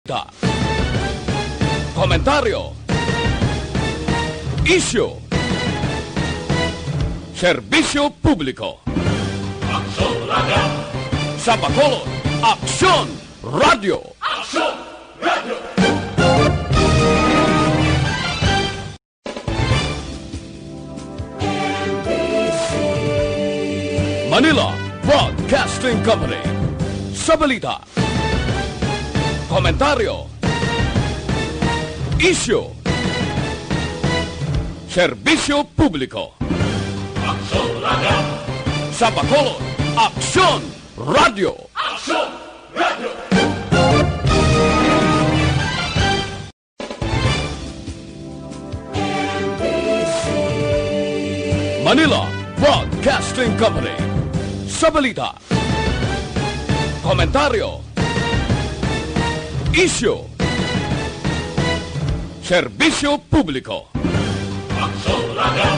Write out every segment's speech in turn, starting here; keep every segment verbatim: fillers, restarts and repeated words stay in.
Balita. Komentaryo. Isyu. Serbisyo publiko. Aksyon Radio. Sa Bacolod, Aksyon Radio. Aksyon Radio. Manila Broadcasting Company. Sa balita, komentaryo, isyu, serbisyo publiko. Aksyon Radio. Sa Bacolod, Aksyon Radio. Aksyon Radio. Manila Broadcasting Company. Sa balita, komentaryo, isyu, serbisyo publiko. Aksyon Radio.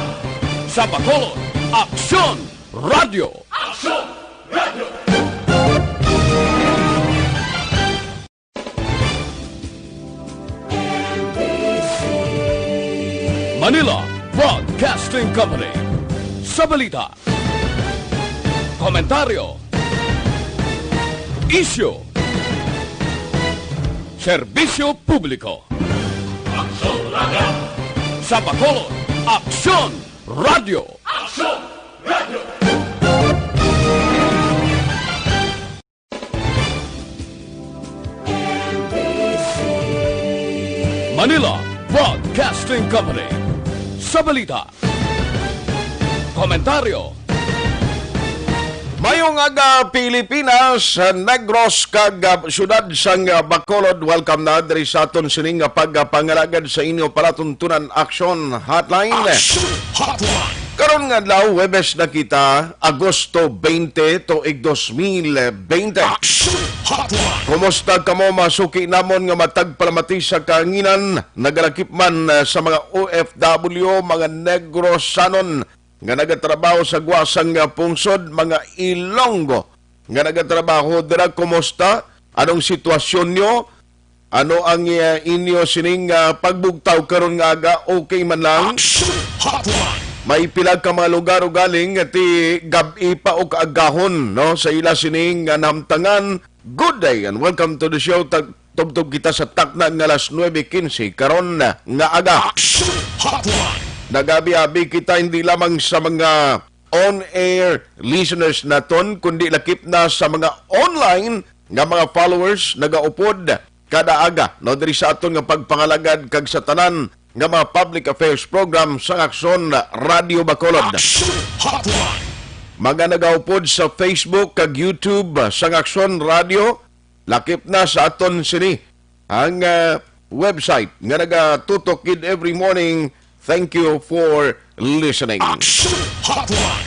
Sa Bacolod, Aksyon Radio. Aksyon Radio. Manila Broadcasting Company. Sa balita, komentaryo, isyu, serbisyo publiko. Aksyon Radio. Sa Bacolod, Aksyon Radio. Aksyon Radio. Manila Broadcasting Company. Sa balita, komentaryo. Mayong aga, Pilipinas, Negros, kag, ah, siyudad sang, ah, Bacolod. Welcome na diri sa aton sining nga pagpangalagad sa inyo palatuntunan Action Hotline. Action Hotline. Karon nga adlaw, Huwebes na kita, Agosto twenty, tuig dos mil bente. Action Hotline. Kumusta kamo, mga suki namon nga matag palamati sa kahanginan, nagalakip man, ah, sa mga O F W, mga Negrosanon nga nagatrabaho sa gwa sang, ah, pungsod, mga Ilonggo nga nagatrabaho dira? Kumusta? Anong sitwasyon nyo? Ano ang, ah, inyo sining, ah, pagbugtaw karon nga aga? Okay man lang? Action Hotline. May pila ka mga lugar ugaling ti gab-i pa o kaagahon, no, sa ila sining nga namtangan. Good day and welcome to the show. Tag-, tubtob kita sa takna nga alas nuebe quince karon nga aga. Action Hotline. Nagabi-abi kita hindi lamang sa mga on-air listeners naton, kundi lakip na sa mga online nga mga followers nagaupod kada aga, no, diri sa aton nga pagpangalagad kag sa tanan nga mga public affairs program sang Aksyon Radio Bacolod. Action Hotline. Mga nagaupod sa Facebook kag YouTube sang Aksyon Radio, lakip na sa aton sini ang, ah, website nga nagatutok gid every morning. Thank you for listening. Action Hotline.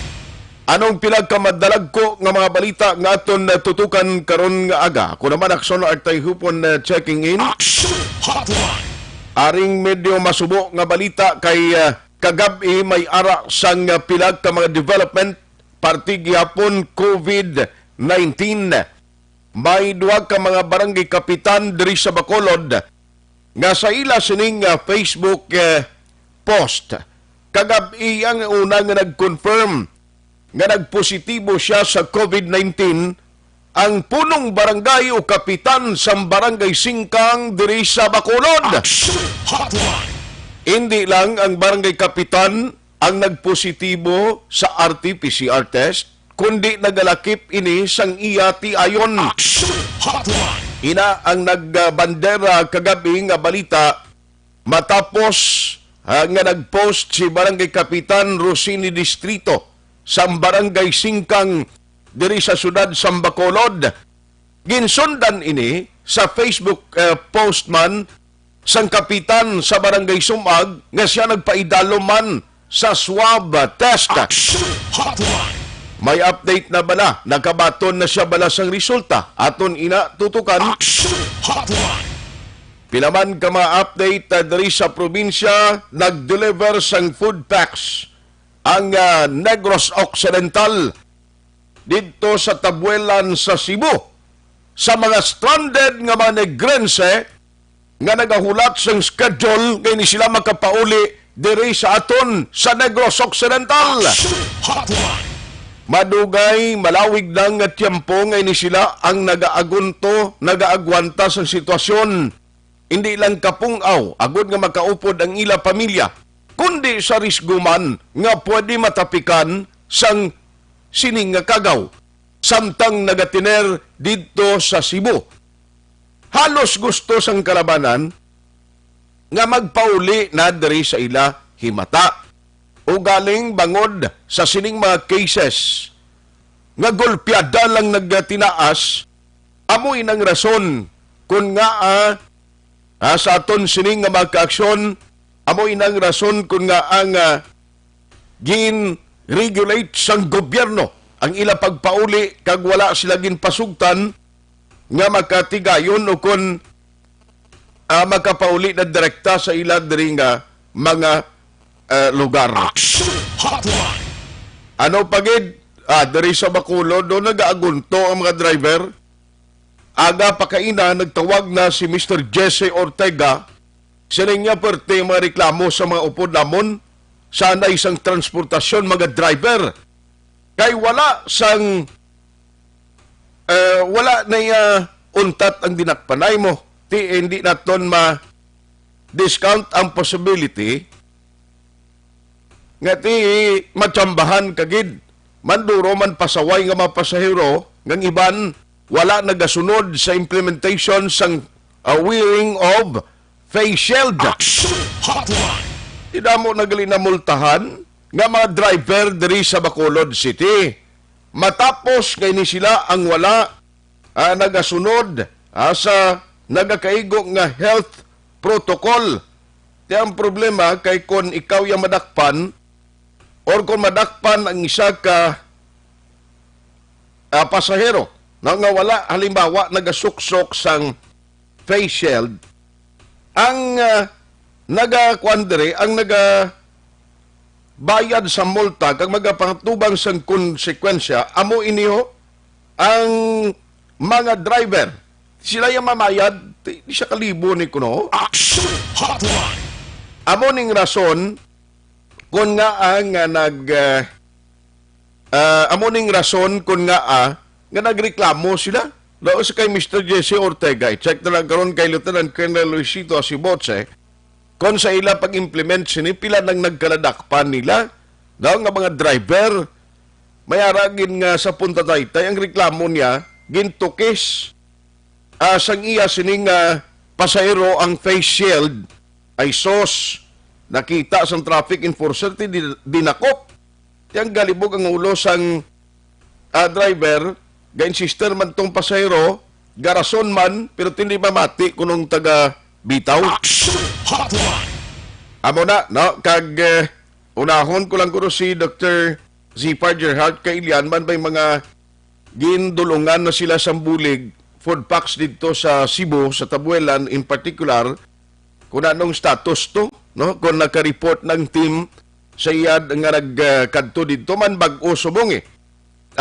Anong pila ka madalagko nga mga balita nga aton natutukan karon nga aga? Ako naman, Aksyon Artay Hupon, uh, checking in. Action Hotline. Aring medyo masubo nga balita kay, uh, kagab-i may ara sang, uh, pila ka mga development, parte gihapon COVID nineteen. May duha ka mga barangay kapitan diri sa Bacolod nga sa ila sining, ah, Facebook, eh, post, kagab-i ang una nga nag-confirm nga nagpositibo siya sa COVID nineteen, ang punong barangay o kapitan sang Barangay Singkang diri sa Bacolod. Action Hotline. Hindi lang ang barangay kapitan ang nagpositibo sa R T P C R test, kundi nagalakip ini sang iya tiayon. Action Hotline. Ina ang nagbandera kagabi nga balita matapos, ah, nga nag-post si Barangay Kapitan Rosini Distrito sang Barangay Singkang diri sa siyudad sang Bacolod. Ginsundan ini sa Facebook, eh, post man sang kapitan sa Barangay Sumag nga siya nagpaidalom man sa swab test. Action Hotline. May update na bala? Nakabaton na siya bala sang resulta? Aton ina tutukan. Action Hotline. Pila man ka mga update, ah, diri sa probinsya, nag-deliver sang food packs ang, ah, Negros Occidental didto sa Tabuelan sa Cebu. sa mga stranded nga mga Negrense nga nagahulat sang schedule nga ini sila makapauli diri sa aton sa Negros Occidental. Action Hotline. Madugay, malawig na nga tiyempo nga ini sila ang nagaagunto, nagaagwanta sang sitwasyon. Hindi lang kapung-aw agud nga makaupod ang ila pamilya, kundi sa risgo man nga pwede matapikan sang sining nga kagaw samtang nagatiner didto sa Cebu. Halos gusto sang kalabanan nga magpauli na diri sa ila himata. Ugaling bangod sa sining mga cases nga golpeada lang nagtinaas, amo inang rason kun ngaa, ah, sa aton sining nga mga kaaksyon, amo inang rason kun ngaa nga gin-regulate sang gobyerno ang ila pagpauli kag wala sila ginpasugtan nga makatigayon o kon, ah, makapauli na direkta sa ila diri nga mga, ah, lugar. Action Hotline. Ano pa gid? Ah, diri sa Bacolod, do nagaagunto ang mga driver. Aga pa kaina, nagtawag na si Mister Jesse Ortega. Siling niya, perte ang mga reklamo sa mga upod namon sa anay sang transportasyon, mga driver. Kay wala sang, eh, wala na iya untat ang dinakpanay mo. Ti, hindi naton ma-discount ang possibility nga ti matsambahan ka gid, manduro man pasaway nga mga pasahero, ngang iban wala nagasunod sa implementation sang, ah, wearing of face shield. Action Hotline. Ti damo na gali namultahan nga mga driver diri sa Bacolod City. Matapos nga ini sila ang wala, ah, nagasunod, ah, sa nagakaigo nga health protocol. Ti ang problema kay kon ikaw ya madakpan or kon madakpan ang isa ka, ah, pasahero, no, nga wala, halimbawa, nagasuksok sang face shield, ang, ah, nagakuan diri, ang nagabayad sa multa kag magapangatubang sang konsekwensya, amo ini ho ang mga driver. Sila yung mamayad, di, di siya kalibo ni kuno. Action Hotline. Amo ning rason kun nga ang, ah, nag, ah, ah, amo ning rason kun nga, ah, nga nagreklamo sila. Daw sa kay Mister Jesse Ortega, i-check na lang karon kay Lieutenant Colonel Luisito Asiboche kon sa ila pag-implement sini, pila nang nagkaladakpan nila daw nga mga driver. May ara gid nga sa Punta Taytay ang reklamo niya, gintukis, ah, sang iya sining, ah, pasahero ang face shield. Ay sos, nakita sang traffic enforcer ti di-, dinakop. Ti ang galibog ang ulo sang, ah, driver, ga-insister man tong pasahero, garason man, pero ti hindi mamati kunong taga bitaw. Action Hotline. Amo na, no? Kag, eh, unahon ko lang kuno si Doktor Zipar Gerhart Kailian man, may mga gindulungan na sila sang bulig, food packs didto sa Cebu, sa Tabuelan in particular, kung anong status to, no? Kung naka-report ng team sa iyad nga nagkadto didto man, bag-o subong, eh,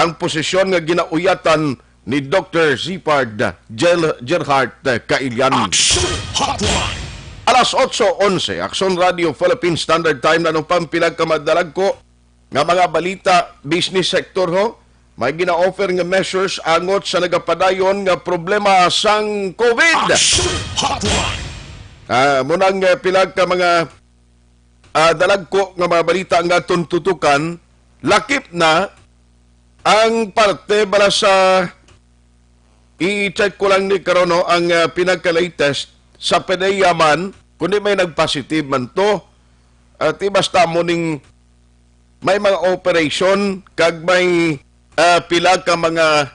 ang posisyon nga ginauyatan ni Doktor Zipard Gel-, Gerhart Kailian. Action Hotline. Alas otso onse, Action Radio Philippine Standard Time, nanong pampila ka madalagko nga mga balita, business sector ho, may gina-offer nga measures angot sa nagapadayon nga problema sang COVID. Action Hotline. Ah, munang, eh, pila ka mga, ah, dalagko nga mga balita nga aton tutukan, lakip na ang parte bala sa I-check ko lang ni karon, no, ang, ah, pinaka-latest sa PDEA man, kundi may nag-positive man to. At di basta mo ning may mga operation kag may, ah, pila ka mga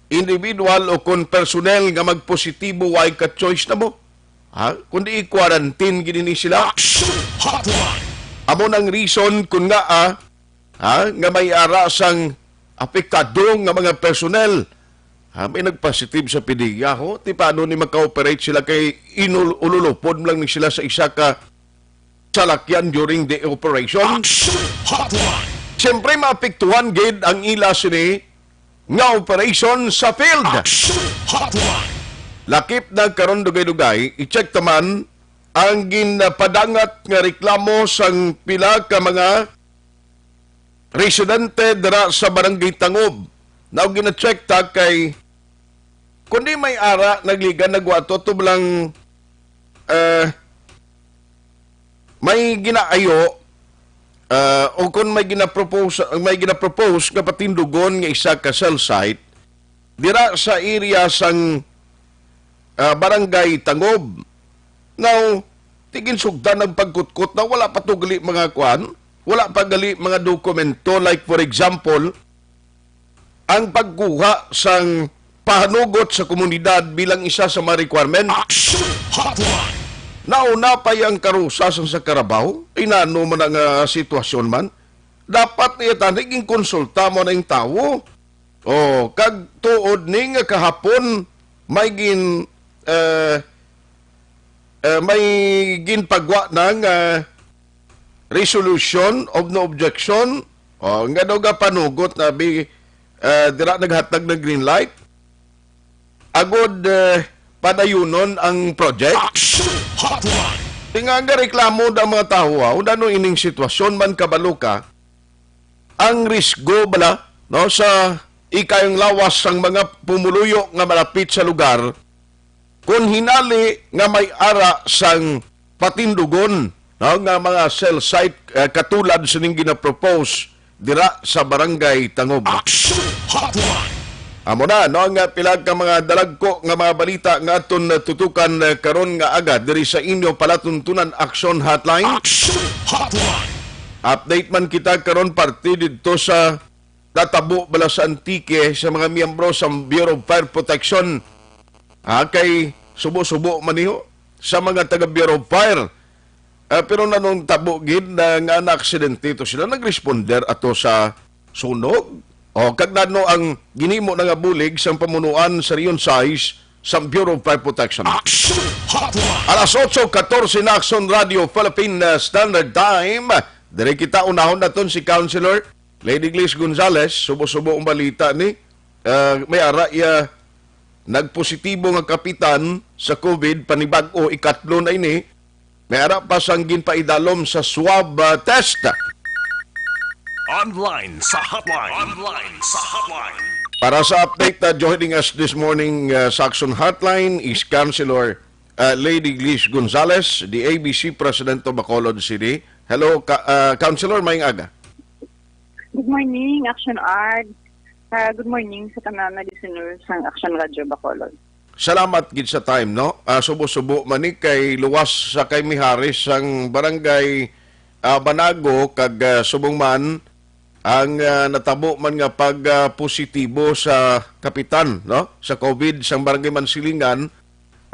individual o kon personnel nga magpositibo, way ka choice na mo. Ha? Kundi i-quarantine gid ni sila. Action Hotline. Amo nang reason kun nga, ah, ha, nga may ara sang apektado nga mga personnel. Ha, may nagpositive sa PDEA, ho? Ti paano ni maka-operate sila kay inul-, ululupod lang ni sila sa isa ka salakyan during the operation? Action Hotline. Siyempre, maapektuhan gid ang ila sini nga operasyon sa field. Action Hotline. Lakip na karon dugay-dugay, i-check ta man ang ginapadangat nga reklamo sang pila ka mga residente dira sa Barangay Tangob. Now, gina-check ta kay kundi may ara nagligan nagwato to lang, eh, may ginaayo, ah, o kung may ginapropose, may ginapropose nga patindugon nga isa ka cell site dira sa area sang, ah, Barangay Tangob. Now, tiginsugdan ang pagkutkot na wala pa to gali mga kuan, wala pa gali mga dokumento, like, for example, ang pagkuha sang pahanugot sa komunidad bilang isa sa mga requirement. Action Hotline. Nauna pa ang karusa sang sa Carabao, inano man ang, ah, sitwasyon man. Dapat niya tani ginkonsulta mo na yung tawo. Oh, kag tuod ni nga kahapon may gin, eh, eh, may ginpagwa na nga resolution of no objection. Oh, nga daw ga panugot na bi, eh, dira naghatag ng green light. Agod, eh, padayunon ang project. Action Hotline. Nga nga reklamo ang mga tawo, ah, unda no ining sitwasyon man kabalo ka, ang risgo bala, no, sa ikayong lawas sang mga pumuluyo nga malapit sa lugar, kung hinali nga may ara sang patindugon, no, nga mga cell site, eh, katulad sining ginapropose dira sa Barangay Tangob. Action Hotline. Amo na, no, ang, ah, pila ka mga dalagko nga mga balita nga aton, ah, tutukan, ah, karon nga aga diri sa inyo palatuntunan Action Hotline. Action Hotline. Update man kita karon parte didto sa natabo bala sa Antique sa mga miyembro sa Bureau of Fire Protection. Ah, kay subo-subo man niyo sa mga taga Bureau of Fire. Ah, pero nanong tabo gid na nga naaksidente to sila, nagresponder ato sa sunog? O, kag nano ang ginimo na nga bulig sang pamunuan sa Region sais sa Bureau of Fire Protection? Action Hotline. Alas otso katorse na, Action Radio Philippine, uh, Standard Time. Diri kita unahon naton si Councilor Lady Glis Gonzales. Subo-subo ang balita ni, uh, may ara iya nagpositibo nga kapitan sa COVID, panibag-o, ikatlo na ini. May ara pa sang ginpaidalom sa swab, ah, test. Online sa hotline. Online sa hotline. Para sa update, ah, joining us this morning, ah, sa Action Hotline is Councilor, ah, Lady Glis Gonzales, the A B C President of Bacolod City. Hello, ka-, ah, Councilor, maayong aga. Good morning, Action Art. Ah, good morning sa tanan na listeners sang Action Radio Bacolod. Salamat gid sa time, no? Ah, subo-subo man ni kay luwas sa kay Mijares ang barangay, ah, Banago kag, ah, subong man ang, ah, natabo man nga pag, ah, positibo sa kapitan, no? Sa COVID sang barangay Mansilingan,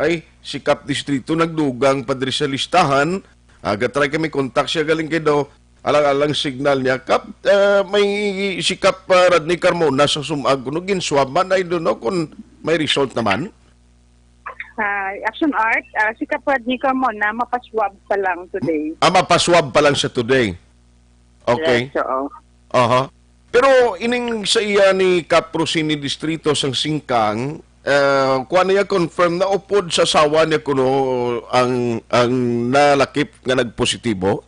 ay si Kap Distrito nagdugang pa diri sa listahan. Aga-try kami contact siya galing kay daw alang-alang signal niya. Kap, ah, may si Kap, ah, Rodney Carmona sa sumag kuno ginswab man, I don't know kung may result naman. Ah, Action Art, ah, si Kap Rodney Carmona mapaswab pa lang today. Ah, mapaswab pa lang sa today. Okay. Yes, oo. Aha. Pero ining sa iya ni Kap Rosini Distrito sang Singkang, eh, kuha niya confirm na upod sa asawa niya kuno ang, ang nalakip nga nagpositibo?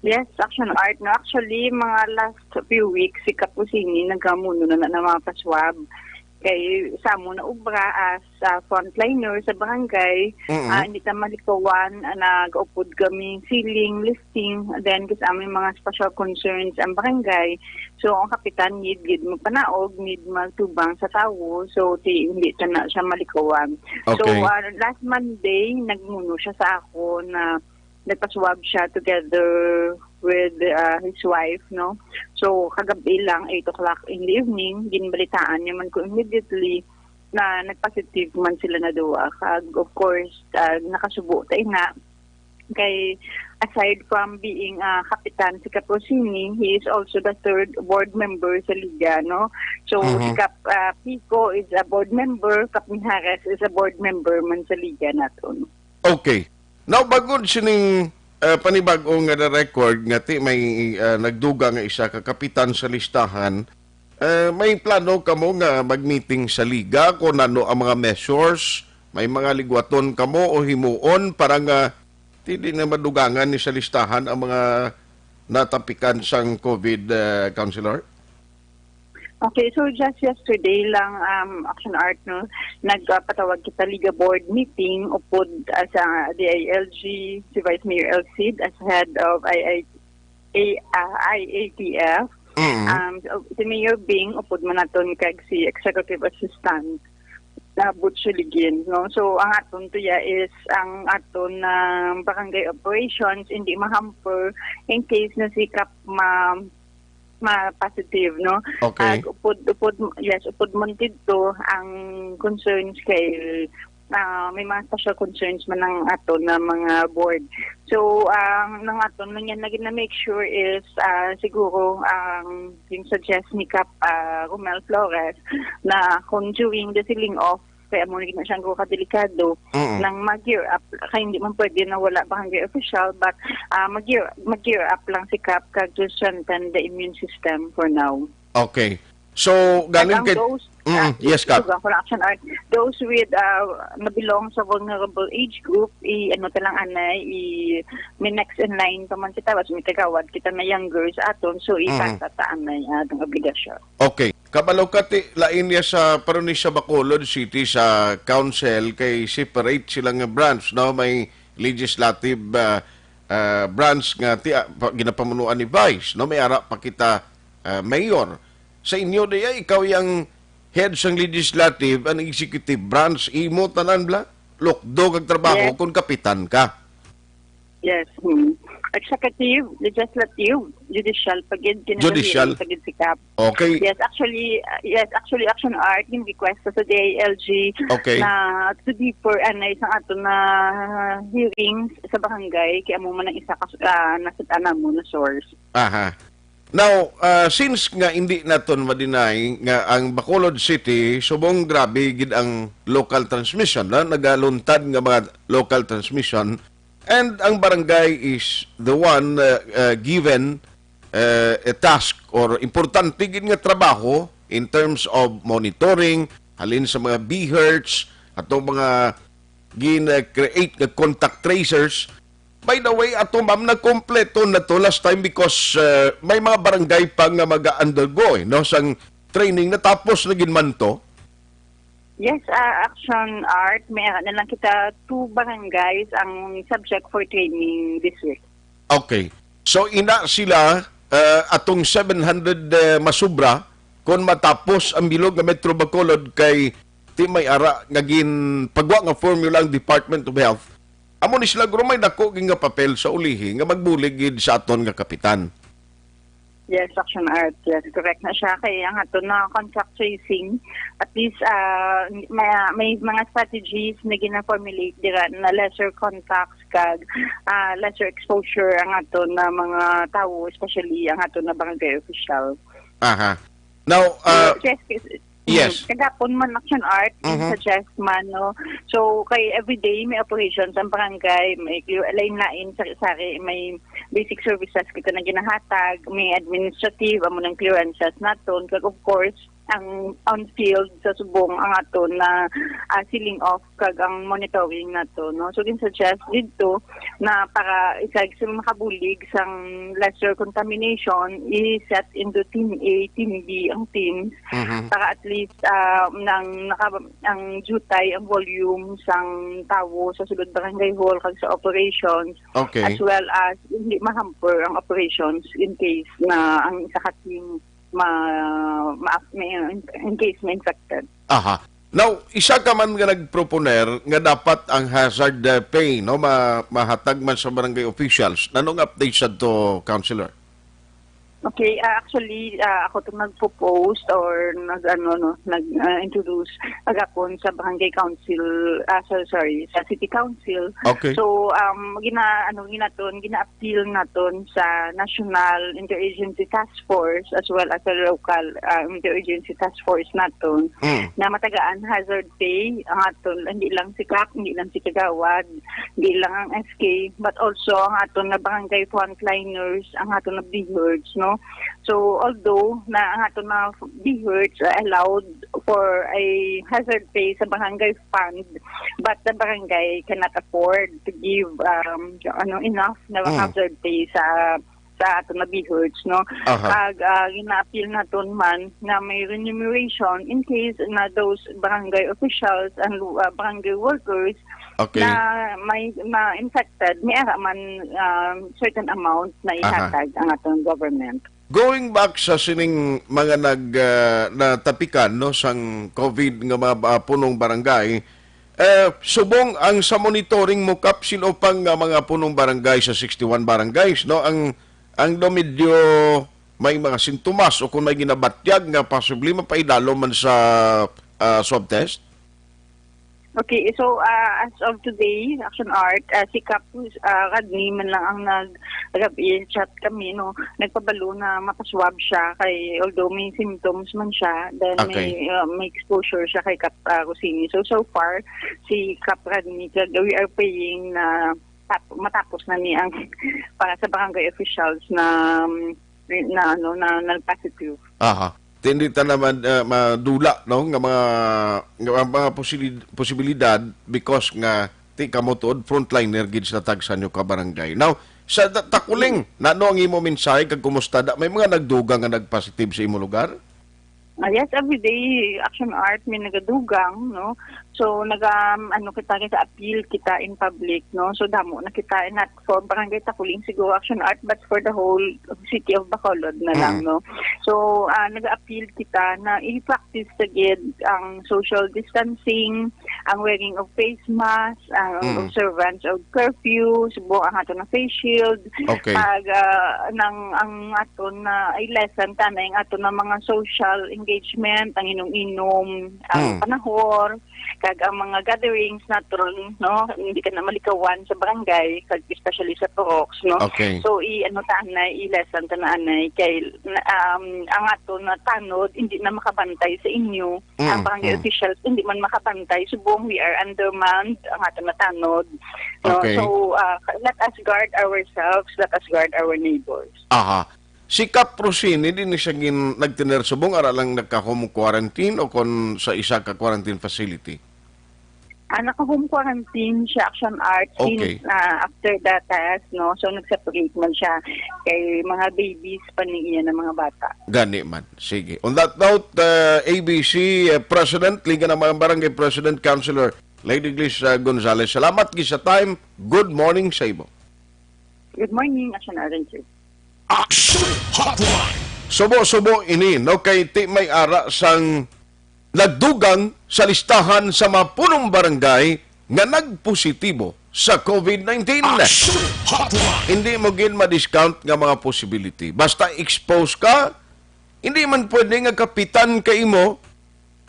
Yes, Action Art. No, actually, mga last few weeks, si Kap Rosini nagamuno na, na, na mga paswab. Kay sa amo na obra as, ah, frontliner sa barangay, Mm-mm. ah, hindi ta malikawan, ah, nag-upod kami ceiling lifting, then kasi may mga special concerns ang barangay. So, ang kapitan need gid magpanaog, need magtubang sa tawo. So, ti, hindi ta na siya malikawan. So, Okay. ah, last Monday, nagmuno siya sa ako na nagpaswab siya together with, ah, his wife, no? So, kagabi lang, eight o'clock in the evening, ginbalitaan niya man ko immediately na nagpositive man sila na duwa. Kag, of course, ah, nakasubo ta ina. Kay, aside from being, ah, kapitan si Kap Rosini, he is also the third board member sa Liga, no? So, si Mhm. Kap, ah, Pico is a board member, Kap Mijares is a board member man sa Liga naton. Okay. Now, bangod sining, ah, panibag-o nga na-record nga ti may, ah, nagdugang nga isa ka kapitan sa listahan, Eh, may plano kamo nga mag-meeting sa liga kung ano ang mga measures? May mga ligwaton kamo o himuon para nga dili na madugangan ni sa listahan ang mga natapikan sang COVID, eh, Councilor? Okay, so just yesterday lang, um, Action Art, no, nagpatawag kita Liga Board meeting upod, ah, sa D I L G, si Vice Mayor El Cid as head of I I A, ah, I A T F. Mm. Um, so, si Mayor Bing, upod man naton kag si Executive Assistant na Butch Ligin, no? So, ang aton tuya is ang aton na barangay operations hindi ma-hamper in case na si Kap ma ma-positive, no? Okay. Ag upod, upod, yes, upod man didto ang concerns kay, ah, may mga special concerns man ang aton na mga board. So, ang nang aton lang yan lagi na make sure is, ah, siguro ang yung suggest ni Kap, ah, Romel Flores na kung during the sealing off kaya mo na siyang ka delikado Mm. nang mag-gear up, kaya hindi man pwede na wala barangay official, but, ah, mag-gear, mag-gear up lang si Kap kag to strengthen the immune system for now. Okay. So, galing Ang kay... those, Mm, ah, yes, Kap. Suga, for Action Art, those with, ah, na belong sa vulnerable age group, i ano ta lang anay, i may next in line pa man kita, bas may kagawad kita na younger sa aton, so Mhm. ipasa ta anay, ah, ang obligasyon. Okay. Kabalo ka ti lain niya sa paron ni sa Bacolod City sa council kay separate sila nga branch, no? May legislative, ah, ah, branch nga ti ah, pa- ginapamunuan ni Vice, no? May ara pa kita, ah, mayor. Sa inyo diya, ikaw yang head sang legislative and executive branch, imo tanan bla? Lukdo kag trabaho Yes. kung kapitan ka. Yes. Hmm. Executive, legislative, judicial, pagid, Judicial. Pagid si Kap. Okay. Yes, actually, uh, yes, actually, Action Art, yung request sa D I L G Okay. na to defer anay sa ato na hearings sa barangay, kaya mo man ang isa ka uh, nasitana mo na source. Aha. Now, ah, since nga hindi naton ma-deny nga ang Bacolod City subong grabe gid ang local transmission, na nagaluntad nga mga local transmission, and ang barangay is the one, ah, ah, given, ah, a task or importante gid nga trabaho in terms of monitoring, halin sa mga BHERTs, ato mga gin-create nga contact tracers. By the way, ato ma'am, nakompleto na to last time because, uh, may mga barangay pa nga mag-undergo, eh, no, sang training. Natapos na gid man to. Yes, uh, Action Art, may ara na lang kita two barangays ang subject for training this week. Okay. So, ina sila, uh, atong seven hundred, uh, masubra kung matapos ang bilog nga Metro Bacolod kay ti may ara nga ginpagwa nga formula ang Department of Health. Amo ni sila guro may dako gid nga papel sa ulihi nga magbulig gid sa aton nga kapitan. Yes, Action Art. Yes, correct na siya. Kaya ang ato na contact tracing, at least uh, may, may mga strategies na gina-formulate dira na lesser contacts kag uh, lesser exposure ang ato na mga tawo, especially ang ato na barangay official. Aha. Now, uh, yes, yes. Yes. Kagapon man Action Art, Mhm. suggest man, no? So, kay everyday may operations ang barangay, may clear, lain-lain, sari-sari, may basic services kita na ginahatag, may administrative, amo nang clearances naton, kag of course, ang on field sa subong ang aton na ah, sealing off kag ang monitoring nato, no? So, gin-suggest didto na para isa sa makabulig sang lesser contamination, i-set into team A, team B ang teams Mhm. para at least ah, nang naka, ang jutay, ang volume sang tawo sa sulod barangay hall kag sa operations, Okay. as well as hindi ma-hamper ang operations in case na ang isa ka team ma, ma, ma in case ma-infected. Aha. Now, isa ka man nga nagproponer nga dapat ang hazard uh, pay, no, ma, mahatag man sa barangay officials. Nanong update sa to, Councilor? Okay, ah, actually, ah, ako itong nagpo-post or nag, ano, no, nag, ah, introduce agapon sa barangay council, ah, so, sorry, sa city council. Okay. So, um, gina, ano, ginaton, gina-appeal naton sa National Interagency Task Force as well as sa local ah, Interagency Task Force naton Mm. na matagaan hazard pay ang aton, hindi lang si Kap, hindi lang si Kagawad, hindi lang ang S K, but also ang aton na barangay frontliners, ang aton na BHERTs, no? So, although na ang aton mga BHERTs are allowed for a hazard pay sa barangay fund, but the barangay cannot afford to give, um, ano, enough na Mm. hazard pay sa, sa aton mga BHERTs, no? Aha. Kag, ah, gina-appeal naton man nga may remuneration in case na those barangay officials and, ah, barangay workers Okay. na may ma-infected, may ara man, um, certain amount na Aha. ihatag ang aton government. Going back sa sining mga nag, ah, natapikan, no, sang COVID nga mga ba-, punong barangay, eh, subong ang sa monitoring mo, Kap, sino pa nga mga punong barangay sa sixty-one barangays, no, ang, ang daw medyo may mga sintomas o kung may ginabatyag nga posible mapaidalom man sa, ah, swab test? Okay, so, ah, as of today, Action Art, ah, si Kap, ah, Rodney man lang ang nag-, nag-chat kami, no? Nagpabalo na mapaswab siya kay, although may symptoms man siya, then Okay. may, ah, may exposure siya kay Kap, ah, Rosini. So, so far, si Kap Rodney, kag we are praying na tap-, matapos na ni ang para sa barangay officials na, na, ano, na, na positive. Aha. Hindi ta naman, ah, madula, no, nga mga, nga mga posili-, posibilidad because nga ti kamo tuod frontliner gid sa tagsa nyo ka barangay. Now, sa da-, Takuling, nano ang imo mensahe kag kumusta da? May mga nagdugang nga nagpositive sa imo lugar? Ah, yes, every day, Action Art, may nagadugang, no? So, naga, um, ano kita, nag-appeal kita in public, no? So, damo na kita, and not for Barangay Takuling, siguro, Action Art, but for the whole city of Bacolod na lang, Mm. no? So, ah, nag-appeal kita na i-practice sa gid ang social distancing, ang wearing of face mask, ang Mm. observance of curfew, subong ang aton na face shield, Okay. pag, ah, nang, ang aton na i-lessen ta na ang aton na mga social engagement, ang inom-inom, ang Mm. panahor, kag ang mga gatherings naton, no, hindi ka na malikawan sa barangay, kag especially sa purok, no. Okay. So, i-, ano ta, anay, i-lessen ta na, anay, kay, na, um, ang aton na tanod, hindi na makabantay sa inyo. Mm, Ang barangay mm. officials, hindi man makabantay. Subong, we are undermanned, ang aton na tanod, no. Okay. So, ah, let us guard ourselves, let us guard our neighbors. Aha. Si Kap Rosini, di ni siya gin-, nagtener subong, ara lang nagka-home quarantine o kon sa isa ka quarantine facility? Ah, naka-home quarantine siya, Action Art, Okay. since, ah, after the test, no? So, nag-separate man siya kay mga babies pa ni iya na mga bata. Gani man. Sige. On that note, uh, A B C, uh, President, Liga ng mga Barangay President, Councilor Lady Glis, uh, Gonzales. Salamat gid sa time. Good morning sa imo. Good morning, Action Art, sir. Action Hotline. Subo-subo ini, no, kay ti may ara sang nagdugang sa listahan sa mga punong barangay nga nagpositibo sa COVID nineteen. Action Hotline. Hindi mo gid ma-discount nga mga possibility. Basta expose ka, hindi man pwede nga kapitan ka imo,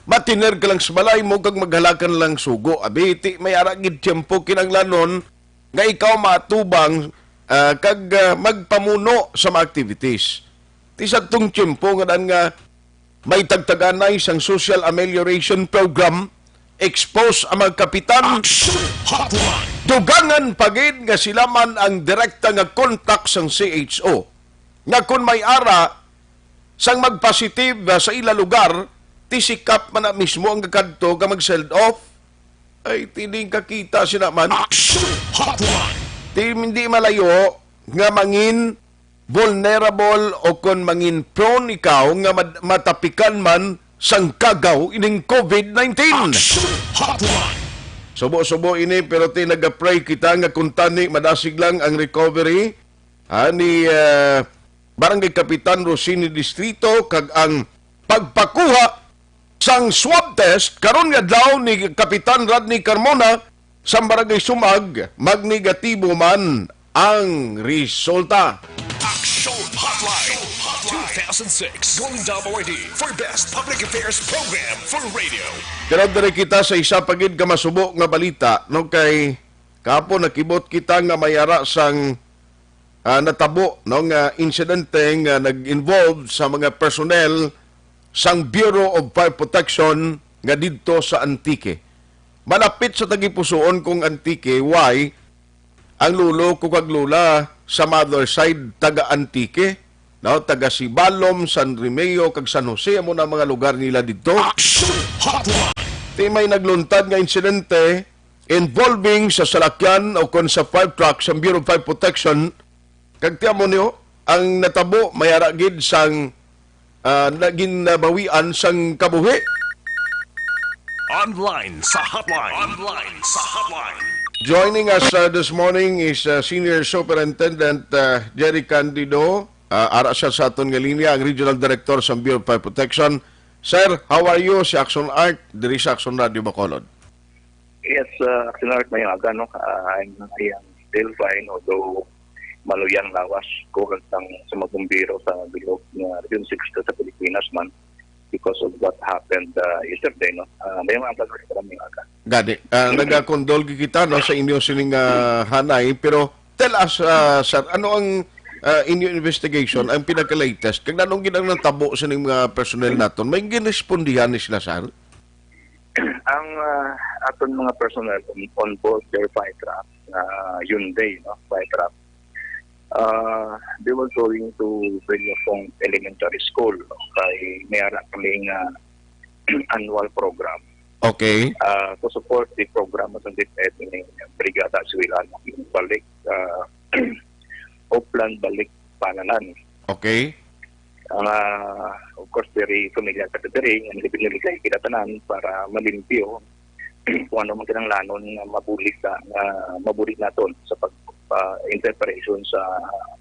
matiner ka lang sa balay mo kag maghalakan lang sugo. Abi, ti may ara gid tiyempo kinahanglanon nga ikaw matubang, ah, kag, ah, magpamuno sa mga activities. Ti sa tong tiyempo nga daan nga may tagtaganay sang social amelioration program, expose ang mga kapitan. Action Hotline. Dugangan pa gid nga sila man ang direkta nga kontak sang C H O. Nga kon may ara sang magpositive, ah, sa ila lugar, ti si Kap man na mismo ang gakadto ka mag-send off. Ay, tining kakita sina man. Action Hotline. Ti hindi malayo nga mangin vulnerable o kon mangin prone ikaw nga mad-, matapikan man sang kagaw ining COVID nineteen. Action Hotline. Subo-subo ini, pero ti nagapray kita nga kuntani madasig lang ang recovery, ah, ni, ah, Barangay Kapitan Rosini Distrito kag ang pagpakuha sang swab test karon nga adlaw ni Kapitan Rodney Carmona sa Barangay Sumag, magnegatibo man ang resulta. Action Hotline two thousand six Golden Dome Awardee for Best Public Affairs Program for Radio. Pero diri kita sa isa pa gid ka masubo nga balita, no, kay kahapon nakibot kita nga may ara sang ah, natabo, no, nga insidente nga nag-involve sa mga personnel sang Bureau of Fire Protection nga didto sa Antique. Malapit sa tagipusoon kong Antique, why? Ang lolo ko kag lola sa mother side taga Antique. No, taga Sibalom, San Remigio, kag San Jose, amo na mga lugar nila didto. Action Hotline! Ti may nagluntad nga insidente involving sa salakyan o kon sa fire truck sa Bureau of Fire Protection. Kag ti amo niyo, ang natabo may ara gid sang, ah, nagin nabawian sang kabuhi. Online sa hotline. Online sa hotline. Joining us, uh, this morning is, uh, Senior Superintendent, uh, Jerry Candido. Uh, ara siya sa aton nga linya, ang Regional Director sa Bureau of Fire Protection. Sir, how are you? Si Axon Art, diri sa Axon Radio Bacolod. Yes, uh, Axon Art, may aga, no? Uh, I'm, I am still fine, although maluyang lawas ko kag sang sa mga bumbero sa bilog nga Region six sa Pilipinas man because of what happened, uh, yesterday, no? Uh, may mga aga, may aga. Gani, ah, nagakondol gid kita, no, sa inyo sining, ah, hanay, pero tell us, ah, sir, ano ang, ah, inyo investigation, ang pinaka-latest? Kag nanong gid ang natabo sa ning mga personnel naton? May ginrespondihan ni sila, sir? Ang, ah, aton mga personnel on, on board their fire truck, ah, Hyundai, no, fire truck, ah, they were going to Villafong Elementary School, no, kay may ara kami nga annual program. Okay. Ah, to support the program sa DepEd ni Brigada Siwilan, balik, ah, Oplan, balik Panalan. Okay. Ang, ah, of course, very familiar ka diri, ang binigay kita tanan para malimpyo kung ano man kinahanglanon nga mabulig ka, nga mabulig naton sa pag, ah, in preparation sa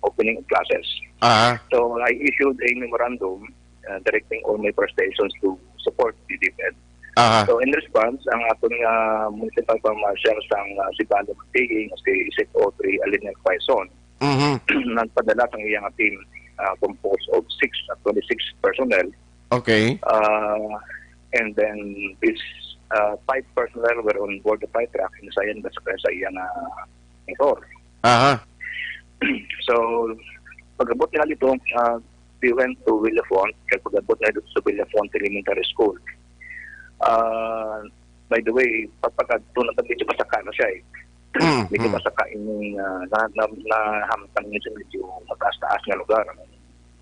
opening of classes. Aha. So, I issued a memorandum, uh, directing all my fire stations to support the DepEd. Aha. So, in response, ang aton nga municipal fire marshal sang, uh, Sibalom, Antique, nga si Sec Audrey Alinel Quaison, Mhm. nagpadala sang iyang team, uh, composed of six, uh, twenty-six personnel. Okay. Uh, and then, this, uh, five personnel were on board the fire truck, and sa iya, sa, sa iyang, uh, motor. Aha. So, pag-abot nila dito, ah, we went to Villafont, kag pag-abot na dito sa Villafont Elementary School. Ah, by the way, pagpakadto na, medyo masaka na siya eh. Mm, Medyo mm. masaka yung, ah, na, na, nahamtang niya sa medyo mataas-taas nga lugar,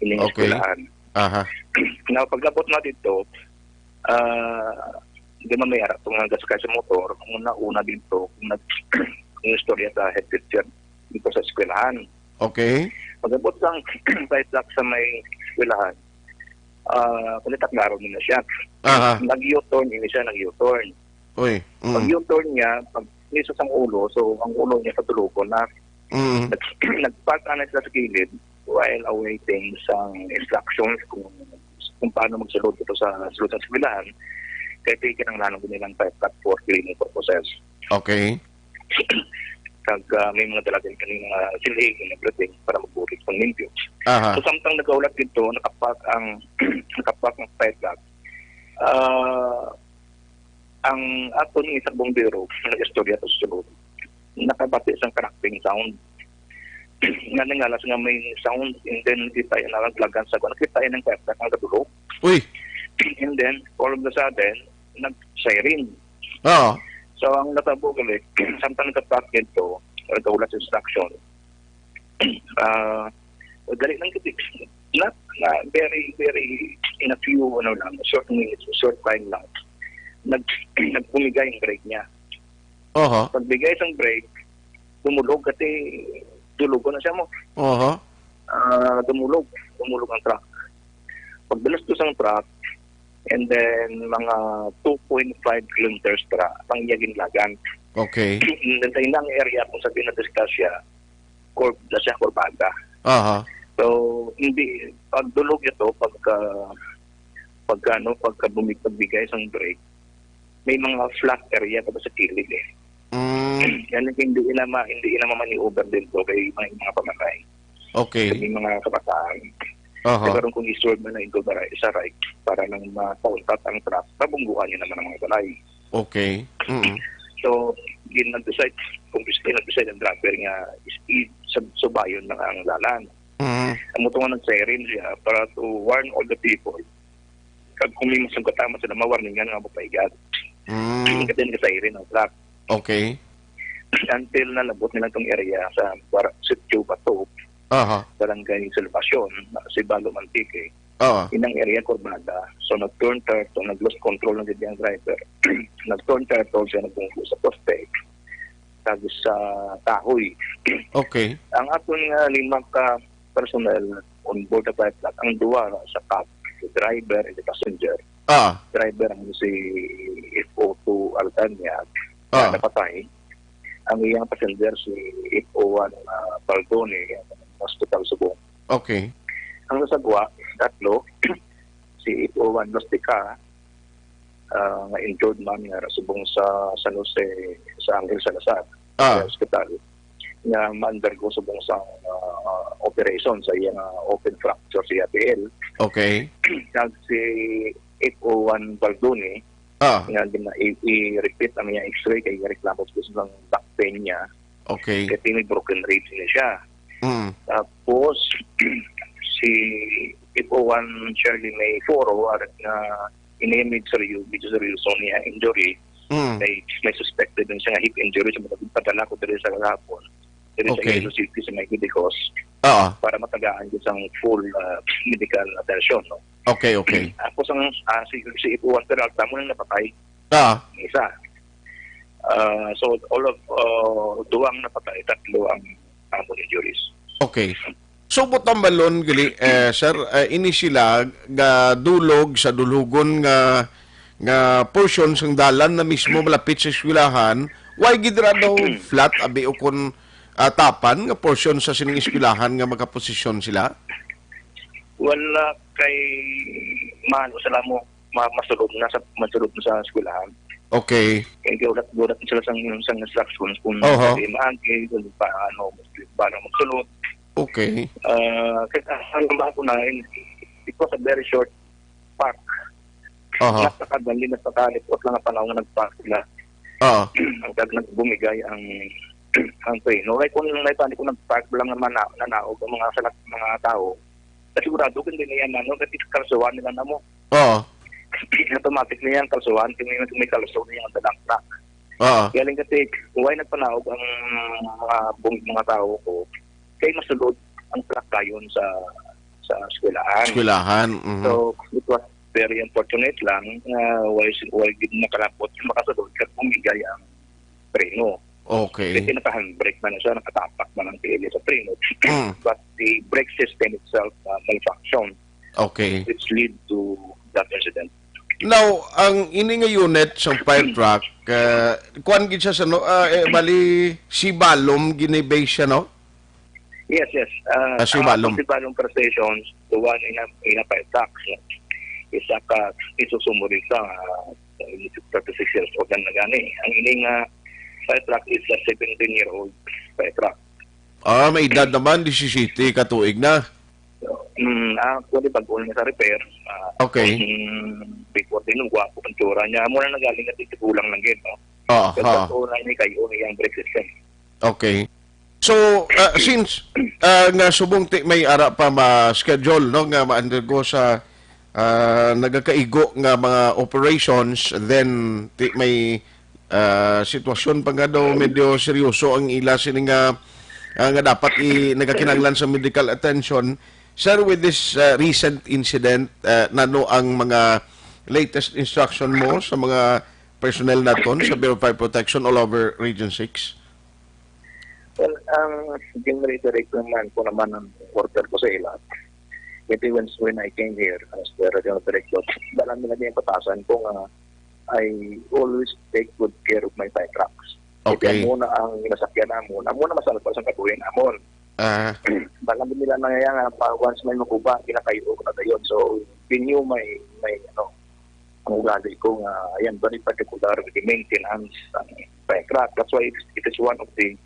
ining Okay. eskwelahan. Aha. Now, pag-abot na dito, ah, di man may ara to nga gasakay sa motor, ang una-una dito, kung nag-, yung istorya sa head teacher dito sa eskwelahan. Okay. Pag-abot sang fire truck sa may eskwelahan, ah, palitak na ron na siya. Aha. Nag-U-turn, ini siya nag-U-turn. Uy. Mm. Pag-U-turn niya, pag miso sang ulo, so ang ulo niya sa tulugon na. Mm. Nag-, nagpark na siya sa kilid while awaiting sang instructions kung, kung paano magsulod ito sa sulod sa eskwelahan. Kaya kinahanglan ko nilang fire truck for cleaning purposes. Okay. Kag, ah, may mga dalagan kami mga silhig and everything para magbulig pang limpyo. Aha. So, samtang nagaulat dito, nakapak ang, nakapak ang fire truck. Ah, ang aton nga isang bombero, nag-istorya to sa sulod. Nakabati sang cracking sound. Nga nangalas nga may sound, and then kita yung nalaglagan sa kuwan. Nakita yung fire truck nga katulog. Uy! And then, all of a sudden, nag-siren. Oo. So, ang natabo gali, samtang nagka-park dito, nagkaulat sa instruction, ah, gali lang kasi, not, na very, very, in a few, ano lang, short minutes, short time lang, nag-, nagbumigay ang brake niya. Oho. Pagbigay sang brake, dumulog kasi dulugo na siya mo. Oho. Ah, dumulog, dumulog ang truck. Pagdalos to sang truck, and then mga two point five kilometers tra ang iya ginlagan. Okay. And then sa inang area, kung sabi na discuss siya, curve na siya, kurbada. Aha. So, hindi, pag dulog ito, pagka, pagka, ano, pagka bumig-, pagbigay sang brake, may mga flat area pa sa kilid eh. Mm. Yan ang hindi na ma-, hindi na ma-maneuver din to kay may mga pamatay. Okay. Kay may mga kabataan. Aha. Pero kung i-swerve man na ito sa right para lang mapauntat ang truck, tabungguan niya naman ang mga balay. Okay. Mm. So, gin nag-decide, kung gusto nag-decide ang driver nga is, is, sub-, subayon lang ang dalan. Mm. Ang motor nga nag-siren siya para to warn all the people. Kag kung may masugatan man sila, mawarningan nga mapaigat. Mm. Kasi nag-siren ang truck. Okay. Until nalabot nila tong area sa Bar-, Sitio Bato, Aha. Barangay Salvacion, sa Ibalom, Antique. Oo. Inang area kurbada. So, nag-turn turtle, nag-lose control na gid ang driver. Nag-turn turtle siya, nagbunggo sa poste. Kag sa kahoy. Okay. Ang aton nga lima ka personnel on board the fire truck, ang duha sa cab, the driver and the passenger. Ah. Driver ang si F O two Alcania, Ah. na napatay. Ang iyang passenger si F O one, ah, Baldoni, hospital subong. Okay. Ang nasagwa, tatlo, si F O one Lustica, ah, nga injured man nga subong sa San Jose, sa Angel Salazar, Ah. sa hospital, nga ma-undergo subong sa, ah, operation sa iyang, ah, open fracture sa iya tiil. Okay. Kag si F O one Baldoni, Ah. nga gina-, i-, i-repeat ang iyang X-ray kay reklamo sa back pain niya. Okay. Kay may broken ribs ni siya. Mm. Tapos, si F O one Shirley May Foro, arat nga ini medyo seryo-, medyo seryoso niya injury. Mm. May, may suspected din siya nga hip injury, so padala ko diri sa kahapon. Diri sa Okay. Iloilo City, sa may Medicos, Oo. para matagaan ko sang full, ah, medical attention, no? Okay, okay. Ako sang, ah, si, si F O one Peralta mo nang napatay. Ah. Isa. Ah, so, all of, ah, duwang napatay, tatlo ang, ang injuries. Okay. So, butambalon gali, eh, sir, eh, ini sila gadulog sa dulhugon nga, nga portion sang dalan na mismo malapit sa eskwelahan. Why gid ra daw flat, abi, o kon, ah, tapan nga portion sa sining eskwelahan nga makaposisyon sila? Wala kay mahal sila mo ma-, masulod na sa, masulod na sa eskwelahan. Okay. Kay gulat-gulat sila sang, sang instructions kung Oho. Pwede maagi, kung paano, paano magsulod. Okay. Ah, kaya ang ba ko na, it was a very short park. Oho. Napakadali, napakalikot lang ang panahon nga nag-park sila. Oo. Ang dag nagbumigay ang, ang preno. Kay kung may panic, kung nag-park lang naman na, nanaog ang mga salat, mga tao, sigurado kung hindi niya, ano, kasi kalsuhan nila na mo. Oo. Automatic na yan, kalsuhan, kung may, may kalso na yan, dalang truck. Oo. Galing kasi, why nagpanaog ang mga bung-, mga tao ko, kay masulod ang truck dayon sa, sa eskwelahan. Eskwelahan, mhm. So, it was very unfortunate lang nga why, why gid nakalapot nga makasulod kag bumigay ang preno. Okay. Kasi naka-handbrake man na siya, nakatapak man ang tiil sa preno. Mm. But the brake system itself, uh, malfunction. Okay. Which lead to that incident. Now, ang ini nga unit sa fire truck, uh, kuan gid siya sa, no, ah, eh, bali, si Balom gini-base siya, no? Yes, yes. Ah, Ah, si ang Balom. Si Balom Prestations, the one in a, in a fire truck, no? Isa ka Isuzu Morrison, ah, thirty-six years old na gani. Ang ining, ah, fire truck is a seventeen-year-old fire truck. Ah, may edad naman, disisiyete ka tuig na. So, mm, ah, actually, bago na sa repair. Ah, Okay. Kung before din, gwapo ang tsura niya. Amo na nagaling na tigulang lang gid, no? Ah, Pero ha. Sa una, ini kayo, ang brake system. Okay. So, ah, since, ah, nga subong ti may ara pa ma-schedule, no, nga ma-undergo sa, ah, nagakaigo nga mga operations, then ti may, ah, sitwasyon pa nga daw medyo seryoso ang ila sini nga, ah, nga dapat i-, nagakinahanglan sa medical attention. Sir, with this, ah, recent incident, ah, nano ang mga latest instruction mo sa mga personnel naton sa Bureau of Fire Protection all over Region six? Well, ang gin-reiterate naman ko naman ang order ko sa ila. Kasi when, when I came here as the regional director, dala nila yung batasan ko nga I always take good care of my fire trucks. Kasi Okay. Amo na ang ginasakyan namon, amo na masalba sa kabuhi namon. Ah. Baka nila na nga, nga, pa, once may makuba, kinakayo ko na dayon. So, we knew may, may, ano, ang ugali ko nga, ayan, very particular with the maintenance ng fire truck. That's why it, it is one of the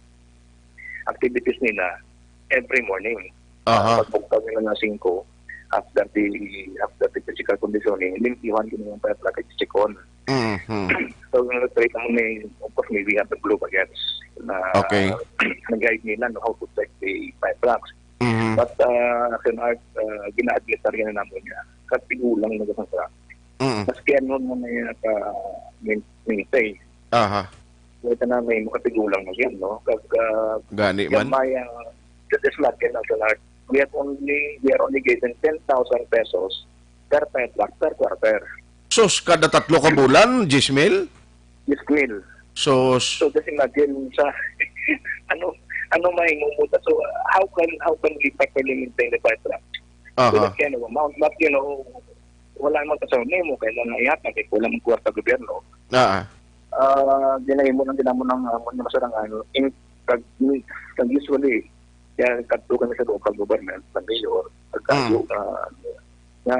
activities nila every morning. Aha. Pagbugtaw nila nga singko, after the, after the physical conditioning, limpyuhan ko yung fire truck at check on. Mhm. So, yung straight naman may, of course, may we have the blue baguettes na Okay. nag-guide nila no, how to check the fire trucks. Mhm. But, uh, Sen Art, uh, gina-admit na rin naman niya. Katigulang na sa truck. Mm. Maski ano na may naka-, may, may say. Aha. Wala na may makatigulang na siya, no? Kag, ah, Gani man. Gamay ang, Just imagine, Action Art, we have only, we are only given ten thousand pesos per fire truck per quarter. Sus, kada tatlo ka bulan, diyes mil? Diyes mil. Sus. So, just imagine sa, ano, ano mahimo mo ta? So, how can, how can we properly maintain the fire truck with Aha. that kind of amount? But, you know, wala namang kasama mo, kailangan ihatag, kay kulang ang kwarta gobyerno. Ah. Ah, ginahimo lang din namo ng, ah, mga masarangan, in, kag, kag usually, kaya kadto kami sa local government, sa mayor, pagkayo, Mm. ah, nga,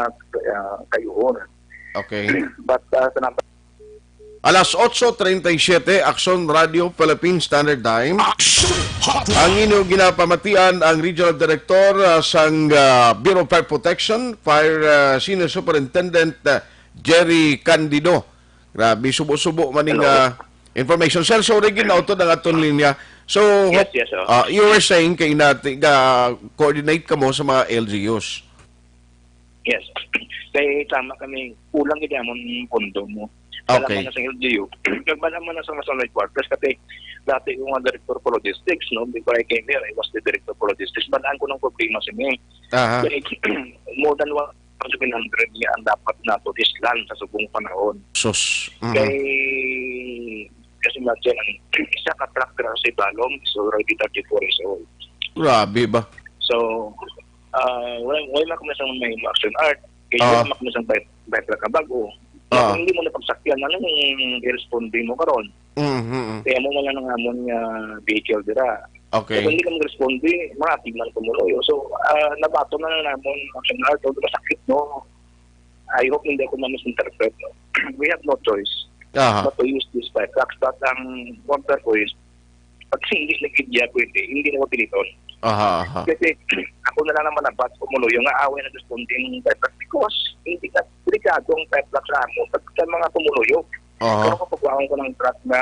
ah, kayuhon. Okay. But, ah, sa number Alas otso treinta y siete, Aksyon Radio Philippine Standard Time. Action Hotline. Ang inyo ginapamatian ang Regional Director, ah, sang, ah, Bureau of Fire Protection, Fire, ah, Senior Superintendent, ah, Jerry Candido. Grabe, subo-subo man ning, Hello. ah, information. Sir, sorry, ginautod ang aton linya. So, Yes, hop-, yes, oh. ah, you were saying kay nati-, ga-coordinate kamo sa mga L G Us. Yes. Kay tama kami, kulang gid amon pondo mo. Bala Okay. mo na sa L G U. Kag bala mo na sa National Headquarters, kasi dati ko nga director for logistics, no? Before I came here, I was the director for logistics. Balaan ko ng problema sa inyo. Aha. Kay more than one thousand seven hundred nga ang dapat nato islan sa subong panahon. Sus. Mhm. Kay, kasi imagine, ang isa ka truck dira sa Sibalom is already thirty-four years old. Grabe ba? So, ah, wala, wala na kami sa may Action Art. Kaya Ah. wala na kami sa bay-, bay truck na bago. Ah. Kung hindi mo na pagsakyan, ano yung i-responde mo karon? Mhm. Kaya mo wala nang amon nga vehicle dira. Okay. So, kung hindi ka mag-responde, mga tigman ko mo, no? So, ah, nabato na lang namon, Action Art, o masakit, no? I hope hindi ako ma-misinterpret, no? We have no choice Aha. but to use these fire trucks. But ang order ko is, pag hindi na gid niya pwede, hindi na mapiliton. Aha, aha. Kasi ako na lang naman nabat, pumuluyo nga away na responding fire truck because hindi na delikado ang fire truck sa amo sa, sa mga pumuluyo. Aha. Pero kapag wakan ko ng truck na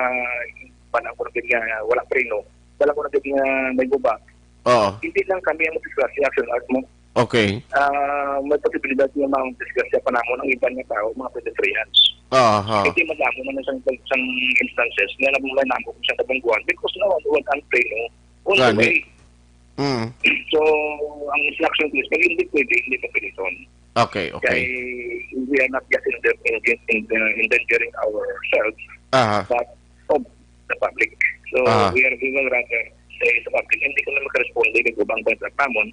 panang ko na nga wala preno, wala ko na nga may guba, Oo. hindi lang kami ang madisgrasya, Action Art mo. Okay. Ah, may posibilidad nga madisgrasya pa namon ang iban nga tao, mga pedestrians. Aha. Kasi madamo man isang, isang instances nga nag-, may namok sa kabungguan because no one, no one ang preno on the Gani. way. Mm. So, ang instruction ko is, pag hindi pwede, hindi papiliton. Okay, okay. Kay we are not just in the, in, in, in, endangering ourselves, Aha. but of the public. So, Aha. we are, we will rather say sa public, hindi ko na makaresponde kay gubang ba ang namon,